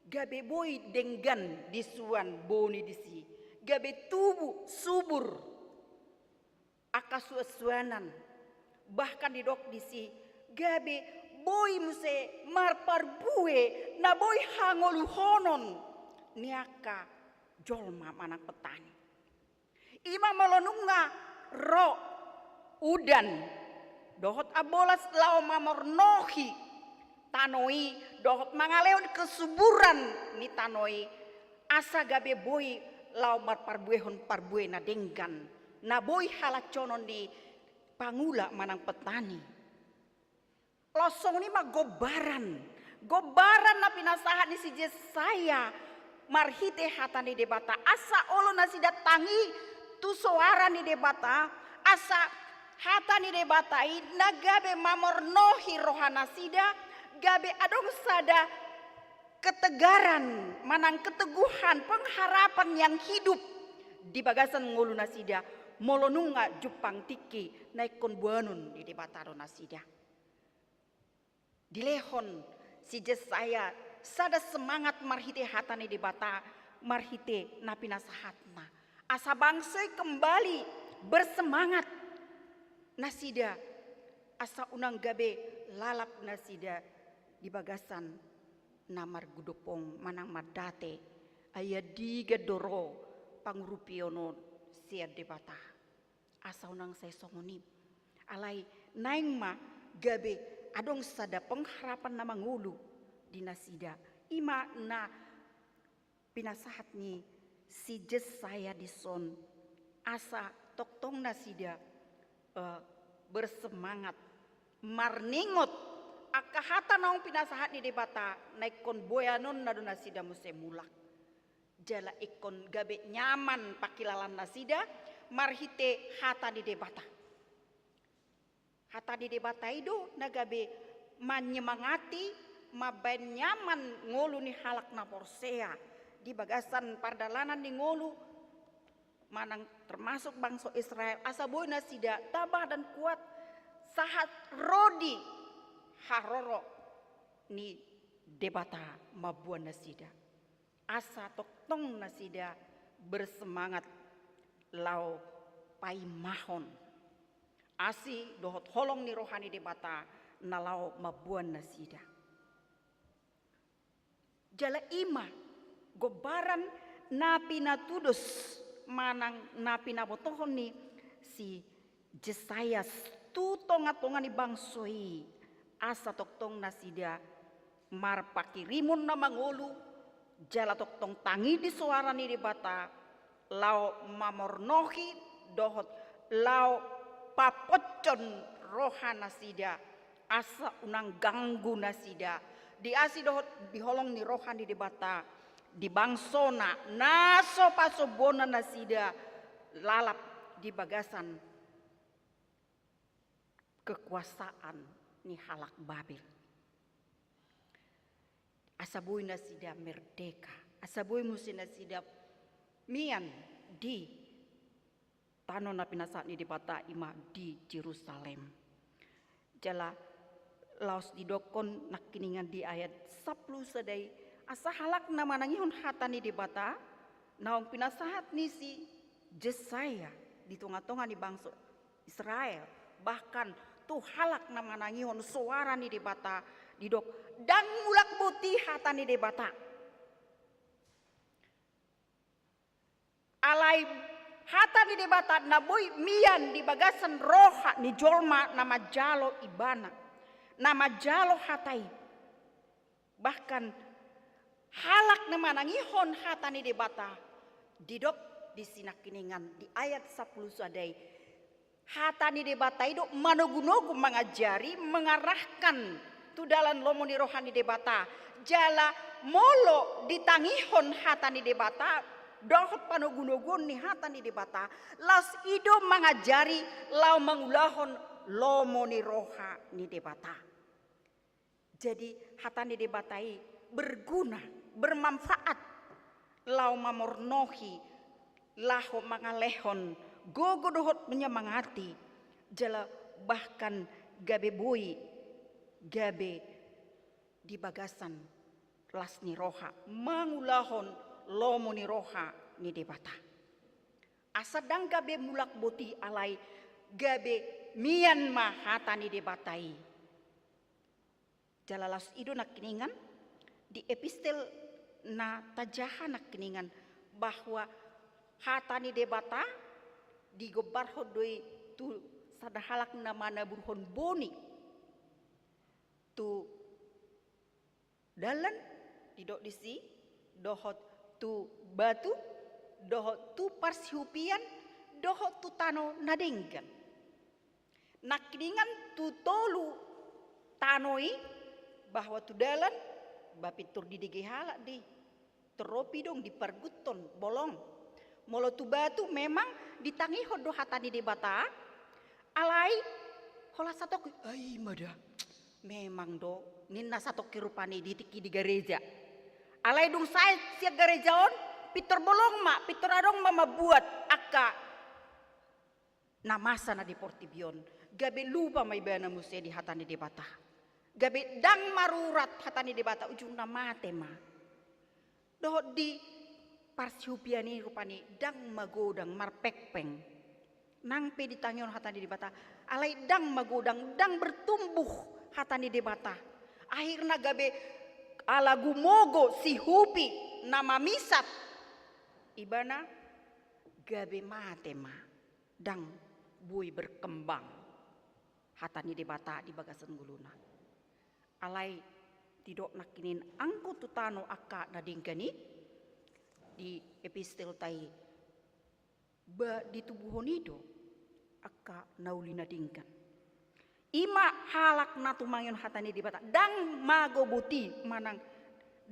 gabe boi denggan disuan boni disi, gabe tubu subur angka suansuanan. Bahkan didok disi, gabe boi muse marparbue na boi hangoluhonon ni angka jolma manang petani. Ima molo nunga ro udan dohot ambolas laho mamornohi tano i dohot mangalehon kesuburan ni tano i, asa gabe boi laho marparbuehon parbue na denggan, na boi halansonon ni pangula manang petani. Laos songon i ma gombaran. Gombaran na pinasahat ni si Jesaya marhite hata ni Debata. Asa olo nasida tangi tu soara ni Debata. Asa hata ni Debata i na gabe mamornohi roha nasida, gabe adong sada ketegaran, manang keteguhan, pengharapan yang hidup di bagasan ngolu nasida. Molo nunga jumpang tingki na ingkon boanon ni Debata do nasida. Dilehon si Jesaya sada semangat marhite hata ni Debata, marhite na pinasahatna. Asa bangso i kembali bersemangat nasida, asa unang gabe lalap nasida di bagasan na margudompong manang mandate, ai andigan do ro pangurupion on sian Debata. Asa unang sai songon i. Alai naeng ma gabe adong sada pengharapan na mangolu di nasida. Ima na pinasahat ni si Jesaya dison, asa tongtong nasida, eh, bersemangat marningot angka hata naung pinasahat ni Debata, na ingkon boanonna do nasida muse mulak. Jala ingkon gabe nyaman pangkilalaan nasida marhite hata ni Debata. Hata ni Debata i do na gabe manyemangati, mambaen nyaman ngolu ni halak na porsea di bagasan pardalanan ni ngolu, manang termasuk bangso Israel, asa boi nasida tabah dan kuat sahat ro di haroro ni Debata mamboan nasida. Asa tongtong nasida bersemangat laho paimahon asi dohot holong ni roha ni Debata na laho mamboan nasida. Jala ima gombaran na pinatudos manang na pinabotohon ni si Jesaya tu tongatonga ni bangso i, asa tongtong nasida marpanghirimon na mangolu, jala tongtong tangi di soara ni Debata, laho mamornohi dohot laho paponcon roha nasida, asa unang ganggu nasida di asi dohot di holong ni roha ni Debata di bangsona, na so pasombona nasida lalap di bagasan kekuasaan ni halak Babel. Asa boi nasida merdeka, asa boi muse nasida mian di tano na pinasahat ni Debata, ima di Jerusalem. Jala laos didokkon nangkiningan di ayat sampulu sada i, asa halak na manangihon hata ni Debata naung pinasahat ni si Jesaya di tongatonga ni bangso Israel, bahkan tu halak na manangihon soara ni Debata, didok, ndang mulak boti hata ni Debata. Alai hata ni Debata na boi mian di bagasan roha ni jolma na manjalo ibana, na manjalo hata i. Bahkan halak na manangihon hata ni Debata, didok di si nangkiningan di ayat sampulu sada i, hata ni Debata i do manogunogu, mangajari, mengarahkan tu dalan lomo ni roha ni Debata. Jala molo ditangihon hata ni Debata dohot panogunoguon ni hata ni Debata, laos i do mangajari laho mangulahon lomo ni roha ni Debata. Jadi hata ni Debata i berguna, bermanfaat, laho mamornohi, laho mangalehon gogo dohot menyemangati, jala bahkan gabe boi, gabe di bagasan las ni roha, mangulahon lomo ni roha ni Debata. Asa ndang gabe mulak boti alai gabe mian ma hata ni Debata i. Jala laos i do nangkiningan, di epistel na tajaha nangkiningan, bahwa hata ni Debata digombarhon do i tu sada halak na manaburhon boni tu dalan, didok disi, dohot tu batu, dohot tu parsihupian, dohot tu tano na denggan. Nangkiningan tu tolu tano i, bahwa tu dalan, ba pintor didege halak do i. Torop i dong diparguthon bolong. Molo tu batu memang ditangihon do hata ni Debata, alai holan satongkin, ai ma da. Memang do, ninna satongkin rupani di tingki di gareja. Alai dung sae sian gareja on, pintor bolong ma, pintor adong ma mambuat angka na masa na di portibi on, gabe lupa ma ibana muse di hata ni Debata. Gabe ndang marurat hata ni Debata, ujungna mate ma. Dohot di parsihupian i rupani ndang magodang, marpengpeng. Nang pe ditangihon hata ni Debata, alai ndang magodang, ndang bertumbuh hata ni Debata. Akhirna gabe ala gumogo sihupi na mamisat, ibana gabe mate ma. Ndang boi berkembang hata ni Debata di bagasan ngoluna. Alai didok nangkiningan anggo tu tano angka na denggan i, di epistelta i, ba ditubuhon i do angka na uli na denggan. I ma halak na tumangihon hata ni Debata, ndang mago boti manang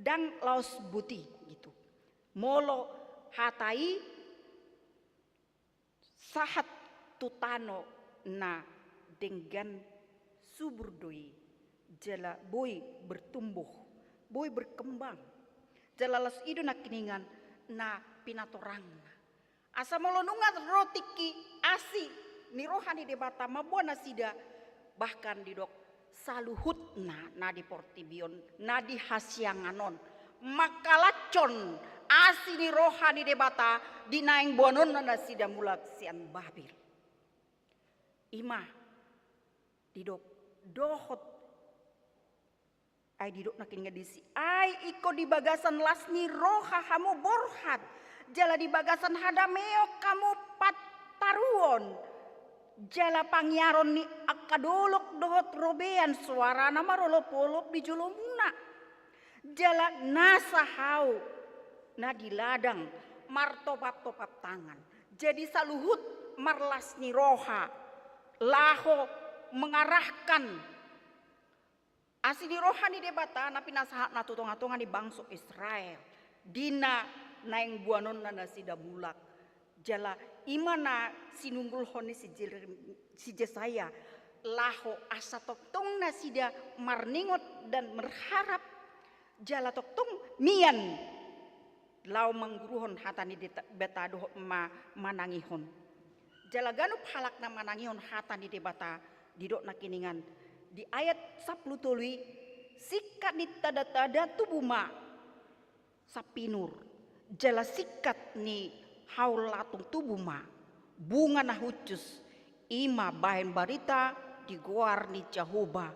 ndang laos boti gitu. Molo hata i sahat tu tano na denggan, subur do i, jala boi bertumbuh, boi berkembang. Jala laos i do nangkiningan na pinatorangna. Asa molo nunga ro tingki asi ni roha ni Debata mamboan nasida, bahkan didok saluhutna na di portibi on, na di hasiangan on, mangkalashon asi ni roha ni Debata di naeng boanonna nasida mulak sian Babel. I ma didok dohot, ai didok nangkiningan disi, ai ingkon di bagasan las ni roha hamu borhat, jala di bagasan hadameon hamu pantaruon, jala pangiaron ni angka dolok dohot robean soarana marolopolop di jolomuna. Jala nasa hau na di ladang martopaptopap tangan. Jadi saluhut marlas ni roha laho mengarahkan asi ni roha ni Debata na pinasahatna tu tongatonga ni bangso Israel di na naeng boanonna nasida mulak. Jala i ma na sinunggulhon ni si Jer-, si Jesaya, laho asa tongtong nasida marningot dan merharap, jala tongtong mian laho mangguruhon hata ni Deta-, Debata dohot ma-, manangihon. Jala ganup halak na manangihon hata ni Debata, didok nangkiningan di ayat sampulu tolu i, singkat ni tandatandan tubu ma sampinur, jala singkat ni haul latung tubu ma bunga na hushus, i ma bahen barita di goar ni Jahowa,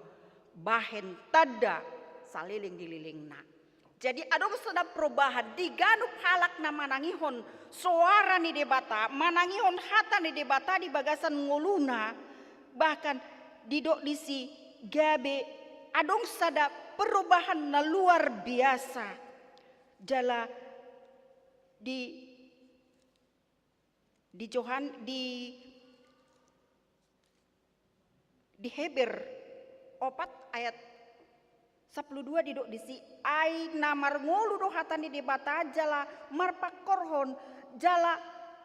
bahen tanda saleleng ni lelengna. Jadi adong sada perubahan di ganup halak na manangihon soara ni Debata, manangihon hata ni Debata di bagasan ngoluna, bahkan didok disi gabe adong sada perubahan na luar biasa. Jala di, di Johan, di, di Heber opat ayat sampulu dua didok disi, ai na marngolu do hata ni Debata jala marpangkorhon, jala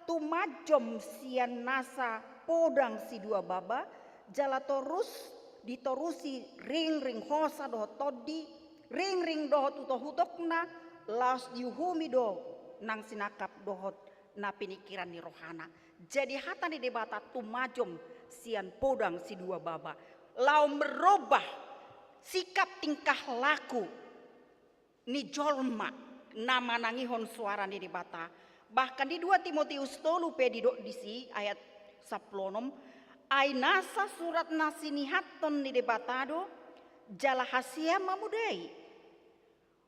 tumanjom sian nasa podang sidua baba, jala torus ditorusi ringring hosa dohot tondi, ringring dohot utokutokna, laos diuhumi do nang sinangkap dohot na piningkiran ni rohana. Jadi hata ni Debata tumanjom, sian podang si dua baba, laho merubah sikap tingkah laku ni jolma na manangihon soara ni Debata. Bahkan di dua Timoteus tolu pe didok disi ayat sampulu onom, ai nasa surat na sinihathon ni Debata do, jala hasea mamodai,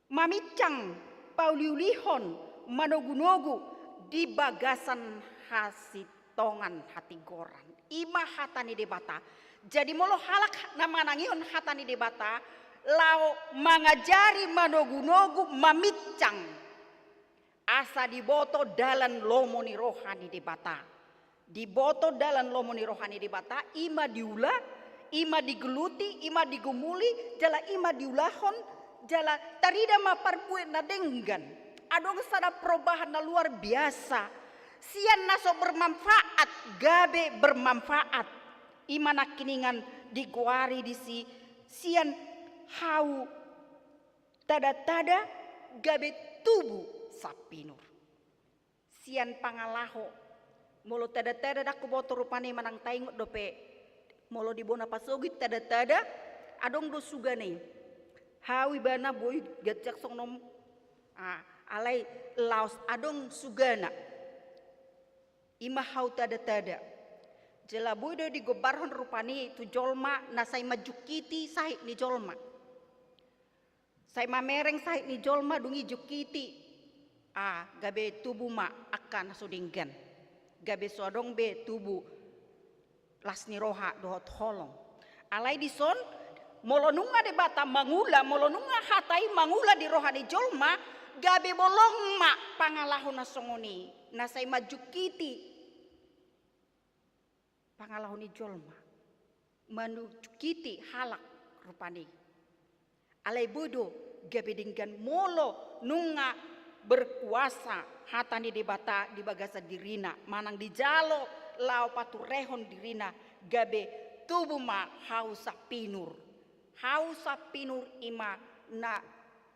mamincang, pauliulihon, manogunogu di bagasan hasintongan hatigoran. I ma hata ni Debata. Jadi molo halak na manangihon hata ni Debata, laho mangajari, manogunogu, mamincang, asa diboto dalan lomo ni roha ni Debata. Diboto dalan lomo ni roha ni Debata, i ma diula, i ma digeluti, i ma digumuli, jala i ma diulahon, jala tarida ma parbue na denggan. Adong sada perubahan na luar biasa. Sian na so bermanfaat gabe bermanfaat. I ma nangkiningan digoari disi, sian hau tada-tada gabe tubu sapinur. Sian pangalaho. Molo tada-tada ndang huboto rupani, manang taingot dope, molo di bona pasogit tada-tada, adong do sugana i. Hau ibana boi ganjang songon on, ah, alai laos adong sugana. I ma hau tada-tada. Jala boi do digombarhon rupani tu jolma na sai manjungkiti sahit ni jolma. Sai mamereng sahit ni jolma dung i jungkiti. Ah, gabe tubu ma angka na so denggan. Gabe so adong be tubu las ni roha dohot holong. Alai dison, molo nunga Debata mangula, molo nunga hata i mangula di roha ni jolma, gabe bolong ma pangalaho na songon i, na sai manjungkiti pangalaho ni jolma, manjungkiti halak rupani. Alai boi do gabe denggan molo nunga berkuasa hata ni Debata di bagasan dirina, manang dijalo laho paturehon dirina, gabe tubu ma hau sapinur. Hau sapinur i ma na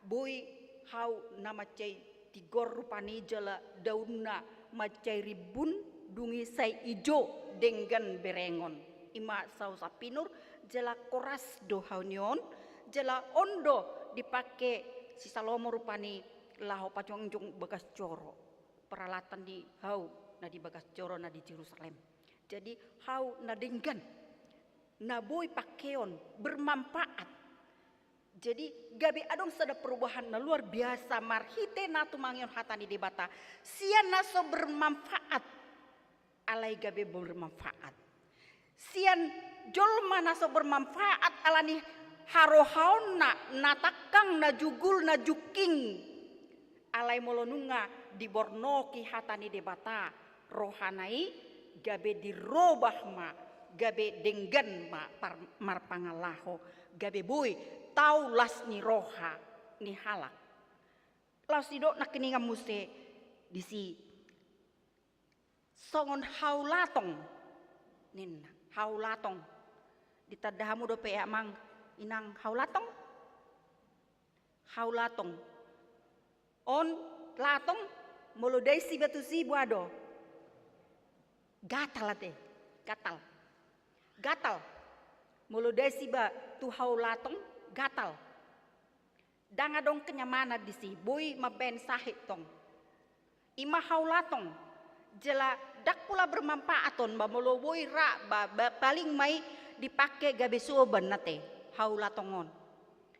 boi hau na mansai tigor rupani jala daunna mansai rimbun, dung i sai ijo denggan berengon. I ma hau sapinur, jala koras do hau ni on, jala on do dipake si Salomo rupani laho pajongjong bagas joro. Peralatan ni hau na di bagas joro na di Jerusalem. Jadi hau na denggan, na boi pakeon, bermanfaat. Jadi gabe adong sada perubahan na luar biasa marhite na tumangihon hata ni Debata. Sian na so bermanfaat, alai gabe bermanfaat. Sian jolma na so bermanfaat ala ni harohaonna, na tangkang, na jugul, na jungking. Alai molo nunga dibornoki hata ni Debata rohana i, gabe dirobah ma, gabe denggan ma par-, marpangalaho, gabe boi tau las ni roha ni halak. Laos didok nangkiningan muse disi, songon hau latong ninna, hau latong. Ditanda hamu dope amang inang hau latong? Hau latong. On latong, molo dais iba tusi boha do? Gatal ate, gatal. Gatal. Molo dais iba tu hau latong, gatal. Ndang adong kenyamanan disi, boi mambaen sahit tong. I ma hau latong. Jala ndang pola bermanfaat on ba molo boi ra ba, ba, paling ma i dipake gabe soban ate hau latong on.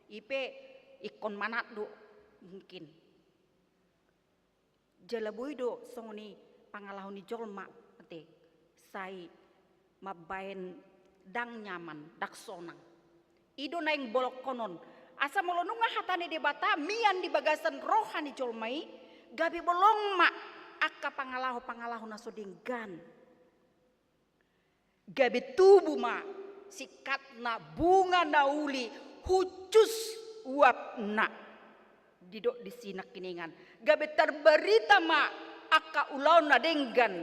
I pe ingkon manat do mungkin. Jala boi do songon i pangalaho ni jolma ate, sai mambaen ndang nyaman, ndang sonang. I do naeng bolongkonon. Asa molo nunga hata ni Debata mian di bagasan roha ni jolma i, gabe bolong ma angka pangalaho-pangalaho na so denggan. Gabe tubu ma singkatna bunga na uli hushus uapna. Didok disi nangkiningan, gabe tarbarita ma angka ulaon na denggan,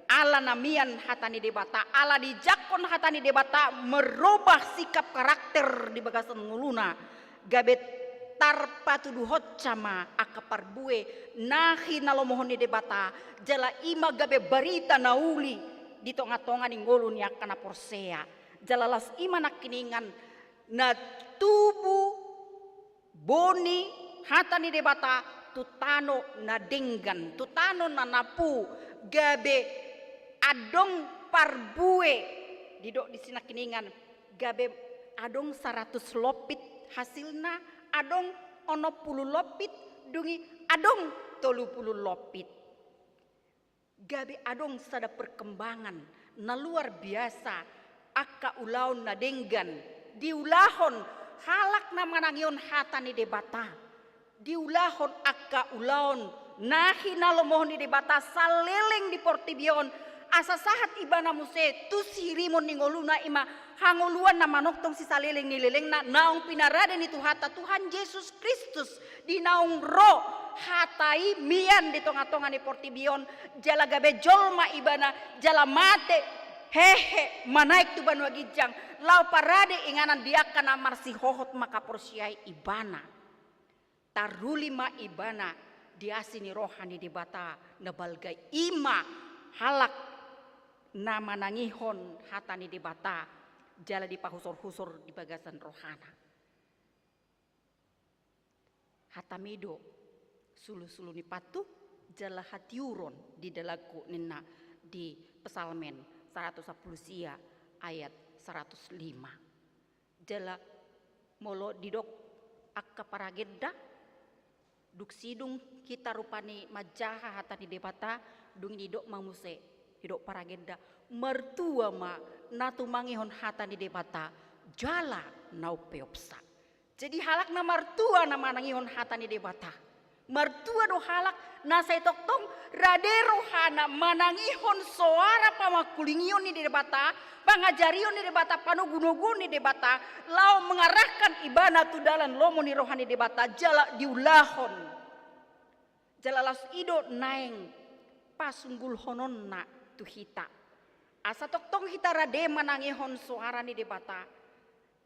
ala na mian hata ni Debata, ala dijangkon hata ni Debata merubah sikap karakter di bagasan ngoluna, gabe tarpatuduhonsa ma angka parbue na hinalomohon ni Debata, jala i ma gabe barita na uli, di tonga-tonga ni ngolu ni angka na porsea. Jala laos i ma nangkiningan na tubu boni hata ni Debata tu tano na denggan, tu tano na napu, gabe adong parbue, didok disi nangkiningan, gabe adong saratus lompit hasilna, adong onom pulu lompit, dung i adong tolu pulu lompit. Gabe adong sada perkembangan na luar biasa, angka ulaon na denggan diulahon halak na manangihon hata ni Debata. Diulahon angka ulaon na hinalomohon ni Debata saleleng di portibi on, asa sahat ibana muse tu sirimon ni ngoluna, i ma hangoluan na manongtong sisaleleng ni lelengna, naung pinarade ni Tuhanta Tuhan Jesus Kristus di naung ro hata i mian di tonga-tonga ni portibi on, jala gabe jolma ibana, jala mate, hehe, manaek tu banua ginjang, laho parade inganan di angka na marsihohot mangkaporseai ibana. Taruli ma ibana di asi ni roha ni Debata na balga i, i ma halak na manangihon hata ni Debata, jala dipahusor-husor di bagasan rohana. Hatami do sulu-sulu ni patu, jala hatiuron di dalanku, ninna di Psalmen saratus sampulu sia ayat saratus lima. Jala molo didok angka paragenda, dung sidung hita rupani manjaha hata ni Debata, dung i didok ma muse, didok paragenda, martua ma na tumangihon hata ni Debata jala na umpeopsa. Jadi halak na martua na manangihon hata ni Debata. Martua do halak na sai tongtong rade rohana manangihon soara pamangkulingion ni Debata, pangajarion ni Debata, panogunoguon ni Debata, laho mangarahkan ibana tu dalan lomo ni roha ni Debata, jala diulahon. Jala laos i do naeng pasunggulhononna tu hita. Asa tongtong hita rade manangihon soara ni Debata,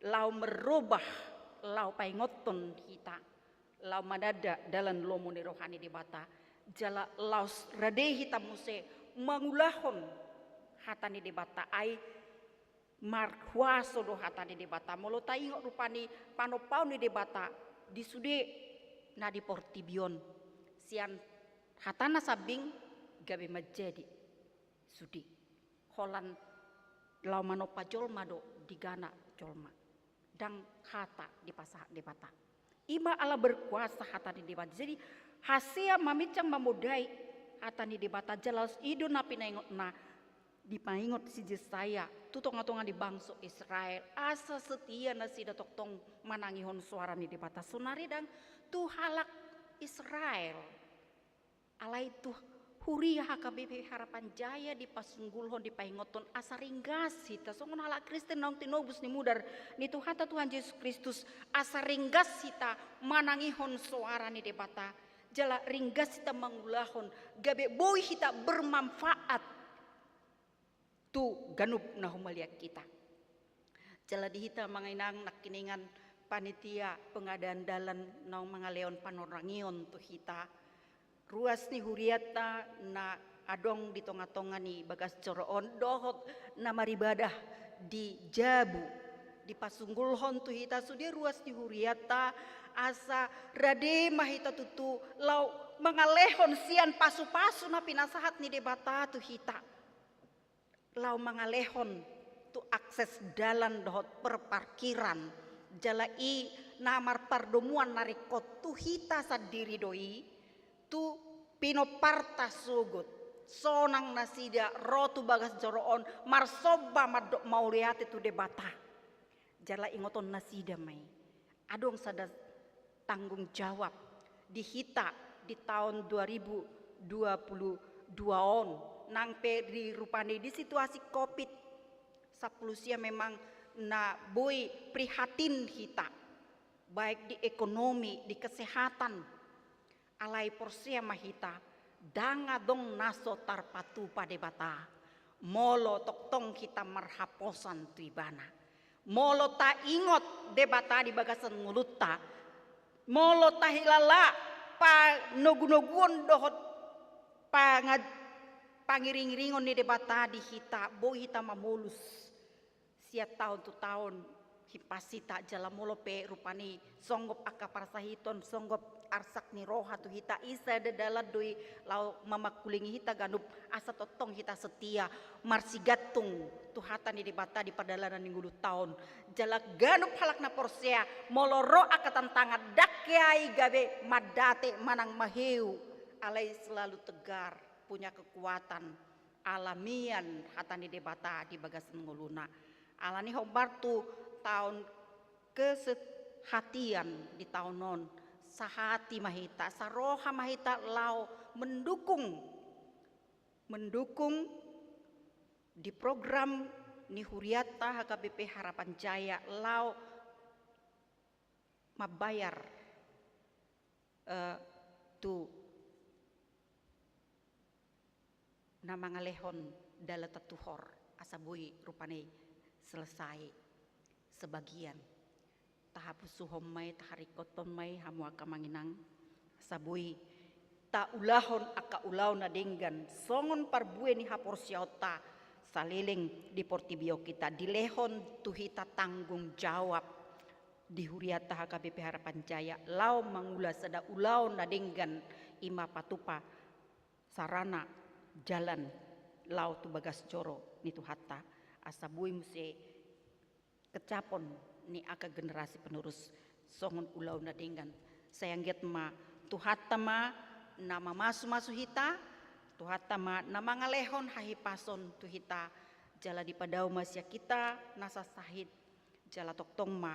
laho marrobah, laho paingothon hita, laho mananda dalan lomo ni roha ni Debata, jala laos rade hita muse mangulahon hata ni Debata, ai marhuaso do hata ni Debata. Molo taingot rupani panompaon ni Debata di sude na di portibi on, sian hatana sambing gabe manjadi sude. Holan laho manompa jolma do digana jolma, ndang hata dipasahat Debata. I ma ala berkuasa hata ni Debata. Jadi hasea mamincang mamodai hata ni Debata, jala laos i do na pinaingotna, dipaingot si Jesaya tu tonga-tonga ni bangso Israel, asa setia nasida tongtong manangihon soara ni Debata. Sonari ndang tu halak Israel, alai tu huria H K B P Harapan Jaya dipasunggulhon, dipaingothon asa ringgas hita songon halak Kristen naung tinobus ni mudar ni Tuhanta Tuhan Jesus Kristus, asa ringgas hita manangihon soara ni Debata, jala ringgas hita mangulahon, gabe boi hita bermanfaat tu ganup na humaliang hita. Jala di hita manginang nangkiningan panitia pengadaan dalan naung mangalehon panorangion tu hita, ruas ni hurianta na adong di tonga-tonga ni bagas joro on dohot na maribadah di jabu, dipasunggulhon tu hita sude ruas ni hurianta, asa rade ma hita tutu laho mangalehon sian pasu-pasu na pinasahat ni Debata tu hita, laho mangalehon tu akses dalan dohot perparkiran, jala i na marpardomuan na ringkot tu hita sandiri do i, tu pinomparta sogot, sonang nasida ro tu bagas joro on marsomba mandok mauliate tu Debata. Jala ingoton nasida ma i. Adong sada tanggung jawab di hita di taon dua ribu dua puluh dua on, nang pe di rupani di situasi covid sampulu sia memang na boi prihatin hita, baik di ekonomi, di kesehatan. Alai porsea ma hita, ndang adong na so tarpatupa Debata molo tongtong hita marhaposan tu Ibana. Molo taingot Debata di bagasan ngolunta, molo tahilala panogunoguon dohot pangad-, pangiringiringon ni Debata di hita, boi hita mamolus sian taon tu taon, himpas hita jala molo pe rupani songgop angka parsahiton, songgop arsak ni roha tu hita, i sada dalan do i laho mamangkulingi hita ganup asa tongtong hita setia marsigantung tu hata ni Debata di pardalanan ni ngolunta on. Jala ganup halak na porsea, molo ro angka tantangan, ndang hea i gabe mandate manang maheu, alai selalu tegar, punya kekuatan, alamian hata ni Debata di bagasan ngoluna. Alani hombar tu taon kesehatian di taon on, sahati ma hita, saroha ma hita laho mendukung, mendukung di program ni hurianta H K B P Harapan Jaya laho mambayar, eh, tu na mangalehon dalan tantuhor, asa boi rupani selesai sebagian. Tahapusuhon ma i, taharingkothon ma i hamu angka amang inang, asa boi taulahon angka ulaon na denggan songon parbue ni haporseaonta saleleng di portibi on, hita dilehon tu hita tanggung jawab di hurianta H K B P Harapan Jaya laho mangula sada ulaon na denggan, i ma patupa sarana jalan laho tu bagas joro ni Tuhanta, asa boi muse kecapon ni angka generasi penerus songon ulaon na denggan. Sai anggiat ma Tuhanta ma na mamasumasu hita, Tuhanta ma na mangalehon hahipason tu hita, jala dipadao ma sian hita na sasahit, jala tongtong ma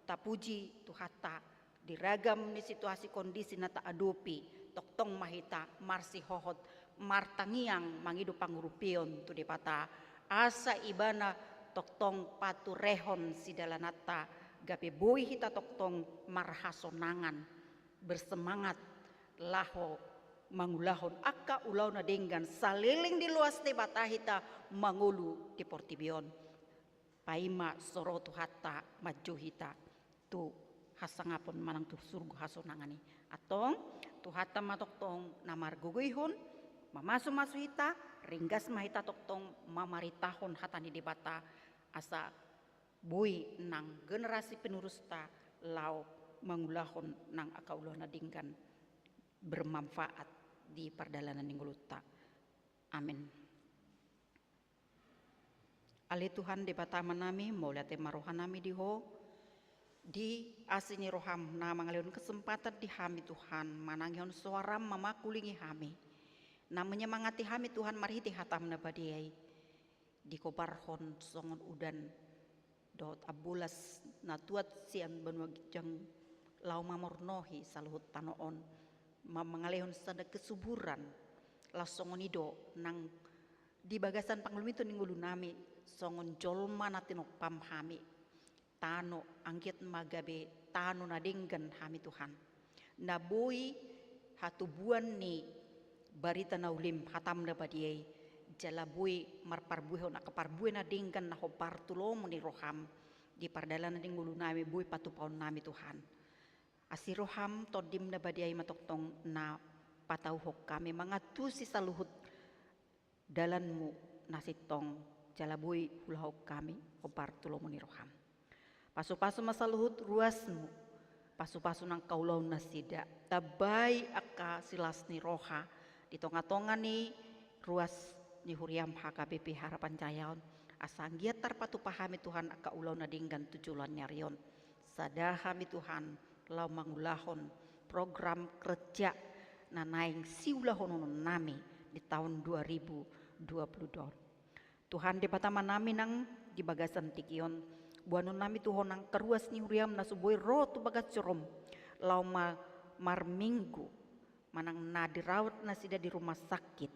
tapuji Tuhanta di ragam ni situasi kondisi na taadopi, tongtong ma hita marsihohot martangiang mangido pangurupion tu Debata, asa Ibana tongtong paturehon sidalananta, gabe boi hita tongtong marhasonangan, bersemangat laho mangulahon angka ulaon na denggan saleleng diloas Debata hita mangolu di portibi on. Paima so ro Tuhanta manjou hita tu hasangapon manang tu surgo hasonangan i. Antong, Tuhanta ma tongtong na margogoihon, mamasumasu hita, ringgas ma hita tongtong mamaritahon hata ni Debata, asa boi nang generasi penerusta laho mangulahon nang angka ulaon na denggan, bermanfaat di pardalanan ni ngolunta. Amin. Ale Tuhan Debata Amanami, mauliate ma rohanami di Ho, di asi ni roham na mangalehon kesempatan di hami Tuhan, manangihon soaram, mamangkulingi hami, na menyemangati hami Tuhan marhite hatam na badia i, dikobarhon songon udan dohot ambolas na tuat sian banua ginjang laho mamornohi saluhut tano on, ma-, mangalehon sada kesuburan. Laos songon i do nang di bagasan pangalumiton ni ngolunami, songon jolma na tinompam hami, tano, anggiat ma gabe tano na denggan hami Tuhan, na boi hatubuan ni barita na ulim hatam na badia i, jala boi marparbuehon angka parbue na denggan na hombar tu lomo ni roham di pardalanan ni ngolunami, boi patupaonnami Tuhan. Asi roham, Tondim na badia i ma tongtong na patauhon hami mangantusi saluhut dalanmu na sintong, jala boi huulahon hami hombar tu lomo ni roham. Pasupasu ma saluhut ruasmu, pasupasu nang angka ulaon nasida, tambai angka silas ni roha di tongatonga ni ruas ni huriam H K B P Harapan Jaya on, asa anggiat tarpatupa hami Tuhan angka ulaon na denggan tu joloan ni ari on. Sada hami Tuhan laho mangulahon program kerja na naeng siulahononnami di taon dua ribu dua puluh dua on. Tuhan Debata Amanami, nang di bagasan tingki on, boanonnami tu Ho nang angka ruas ni huriam na so boi ro tu bagas jorom laho ma-, marminggu, manang na dirawat nasida di rumah sakit.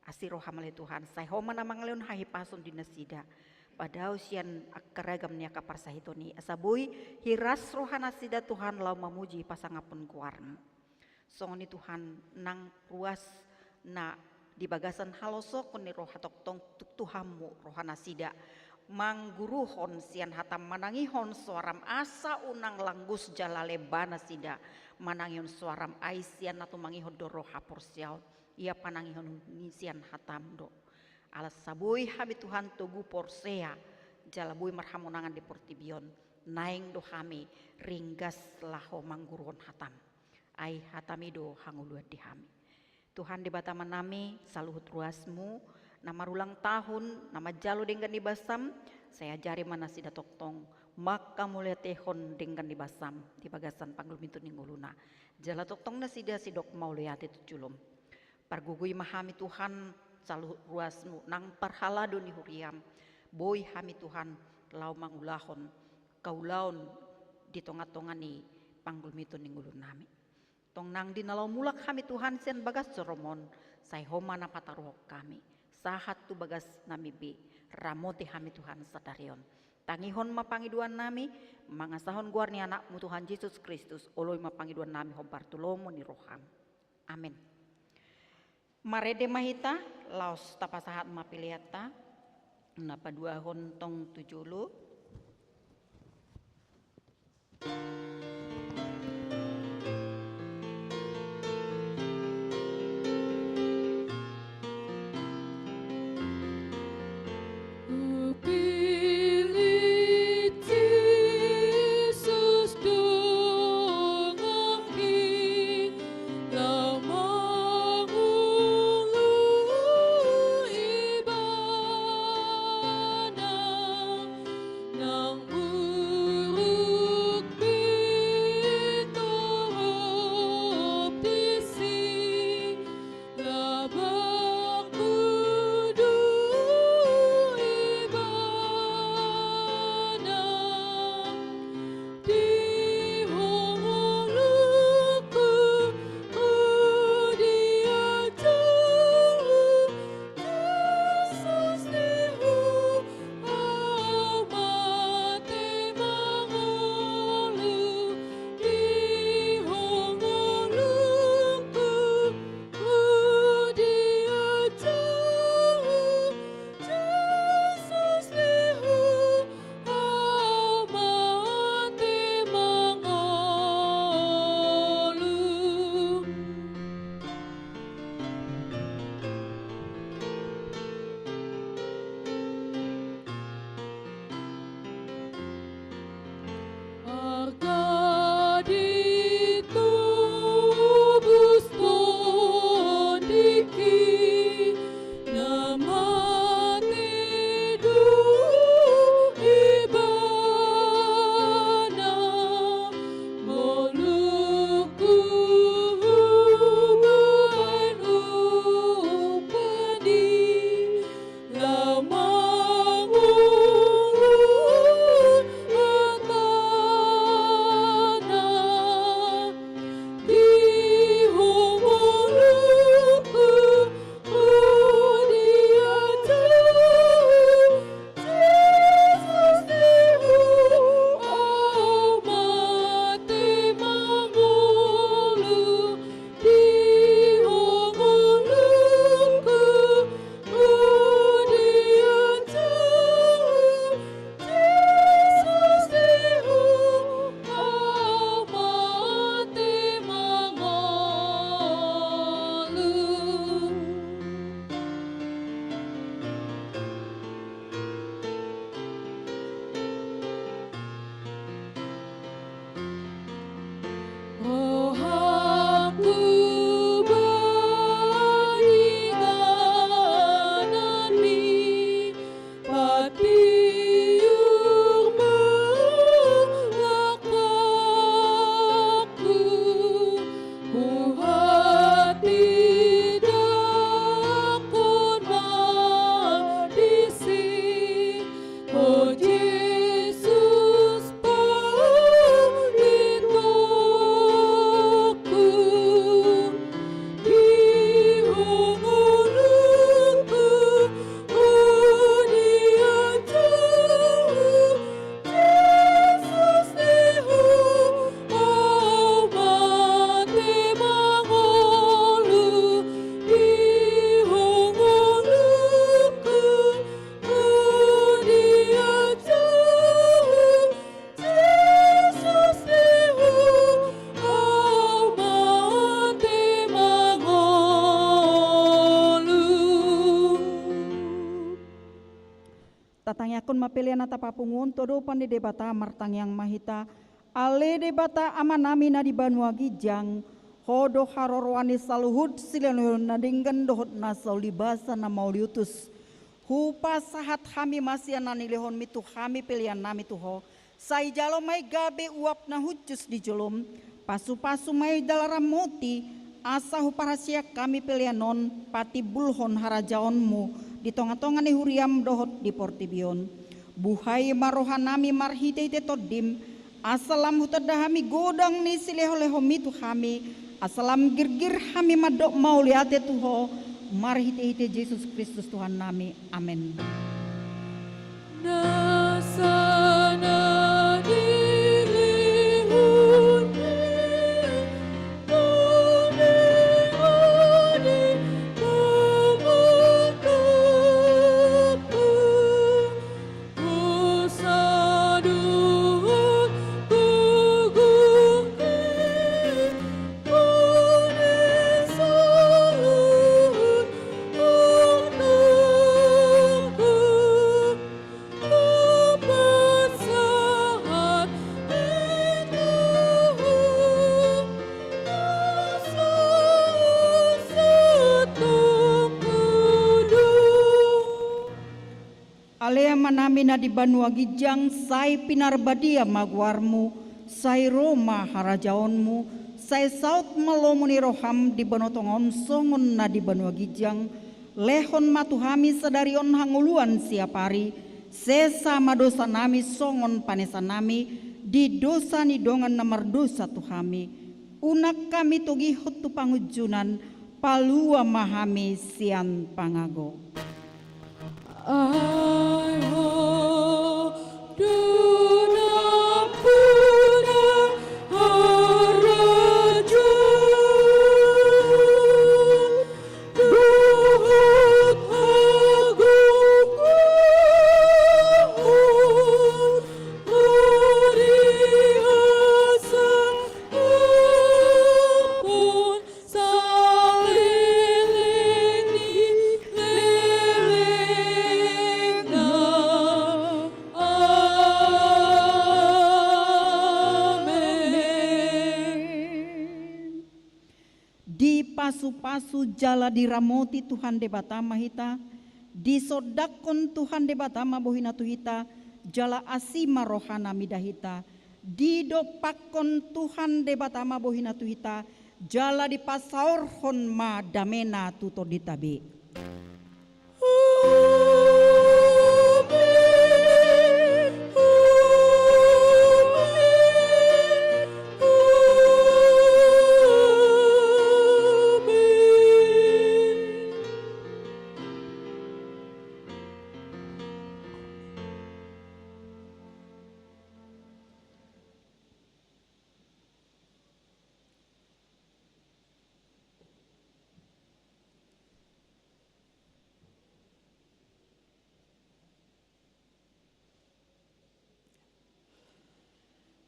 Asi roham ale Tuhan, sai Ho ma na mangalehon hahipason di nasida, padao sian angka ragam ni angka parsahiton i, asa boi hiras roha nasida Tuhan laho mamuji pasangapon goarmu. Songon i Tuhan, nang ruas na di bagasan halosokon ni roha, tongtong tuk tu Ho ma roha nasida, mangguruhon sian hatam, manangihon soaram, asa unang langgus jala lemba nasida manangihon soaram, ai sian na tumangihon do ro haporseaon. Ia panangihon ni sian hataM do. Ala sai boi hami Tuhan togu porsea, jala boi marhamonangan di portibi on, naeng do hami ringgas laho mangguruhon hataM. Ai hataMi do hangoluan di hami. Tuhan Debata Amanami, saluhut ruasMu, na marulang tahun, na manjalo denggan ni basaM, sai ajari ma nasida tongtong, mangkamauliatehon denggan ni basaM, di bagasan panggulmiton ni ngoluna. Jala tongtong nasida sidok mauliate tu joloM. Pargogoi ma hami Tuhan, saluhut ruasMu, nang parhalado ni huriaM, boi hami Tuhan, laho mangulahon, kaulaon di tongatonga ni panggulmiton ni ngolunami. Tong nang di na laho mulak hami Tuhan sian bagas joroM on, sai Ho ma na pataruhon hami. Sahat tu bagasnami be, ramoti hami Tuhan sadari on. Tangihon ma pangidoannami, mangasahon goar ni AnakMu Tuhan Jesus Kristus, oloi ma pangidoannami hombar tu lomo ni rohaM. Amen. Marende ma hita, laos tapasahat ma peleanta, na paduahon tong tu jolo. Kon ma pelean na tapapungu on tu adopan ni Debata, martangiang ma hita. Ale Debata Amanami na di banua ginjang, Ho do haroroan ni saluhut silehonlehon na denggan dohot na saulibasa na mauliutus. Hupasahat hami ma sian na nilehonmi tu hami peleannami tu Ho. Sai jalo ma i gabe uap na hushus di jolom, pasupasu ma i jala ramoti, asa huparhaseang hami pelean on patimbulhon harajaonmu di tongatonga ni huriam dohot di portibi on. Buhai ma rohanami marhitehite Tondim, asa lam hutanda hami godang ni silehonlehonmi tu hami, asa lam girgir hami mandok mauliate tu Ho, marhitehite Jesus Kristus Tuhannami. Amen. Nasa na nilehonmi, ode ode pamungkapan. Ale Amanami na di banua ginjang, sai pinarbadia ma goarmu, sai ro ma harajaonmu, sai saut ma lomo ni roham di banua tonga on songon na di banua ginjang. Lehon ma tu hami sadari on hangoluan siapari, sesa ma dosanami songon panesanami di dosa ni dongan na mardosa tu hami. Unang hami togihon tu pangunjunan, palua ma hami sian pangago. Ai Ho do nampuna harajaon dohot hagogoon, asa dohot saleleng ni lelengna. Amen. Dipasupasu jala diramoti Tuhan Debata ma hita, disondangkon Tuhan Debata ma bohina tu hita, jala asi ma rohana mida hita. Didompakkon Tuhan Debata ma bohina tu hita, jala dipasaorhon ma damena tu tondinta be.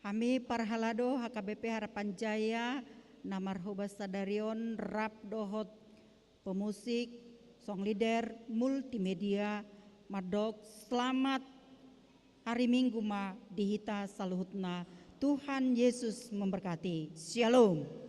Hami parhalado H K B P Harapan Jaya na marhobas sadari on rap dohot pemusik, song leader, multimedia, mandok selamat hari Minggu ma di hita saluhutna. Tuhan Yesus memberkati. Shalom.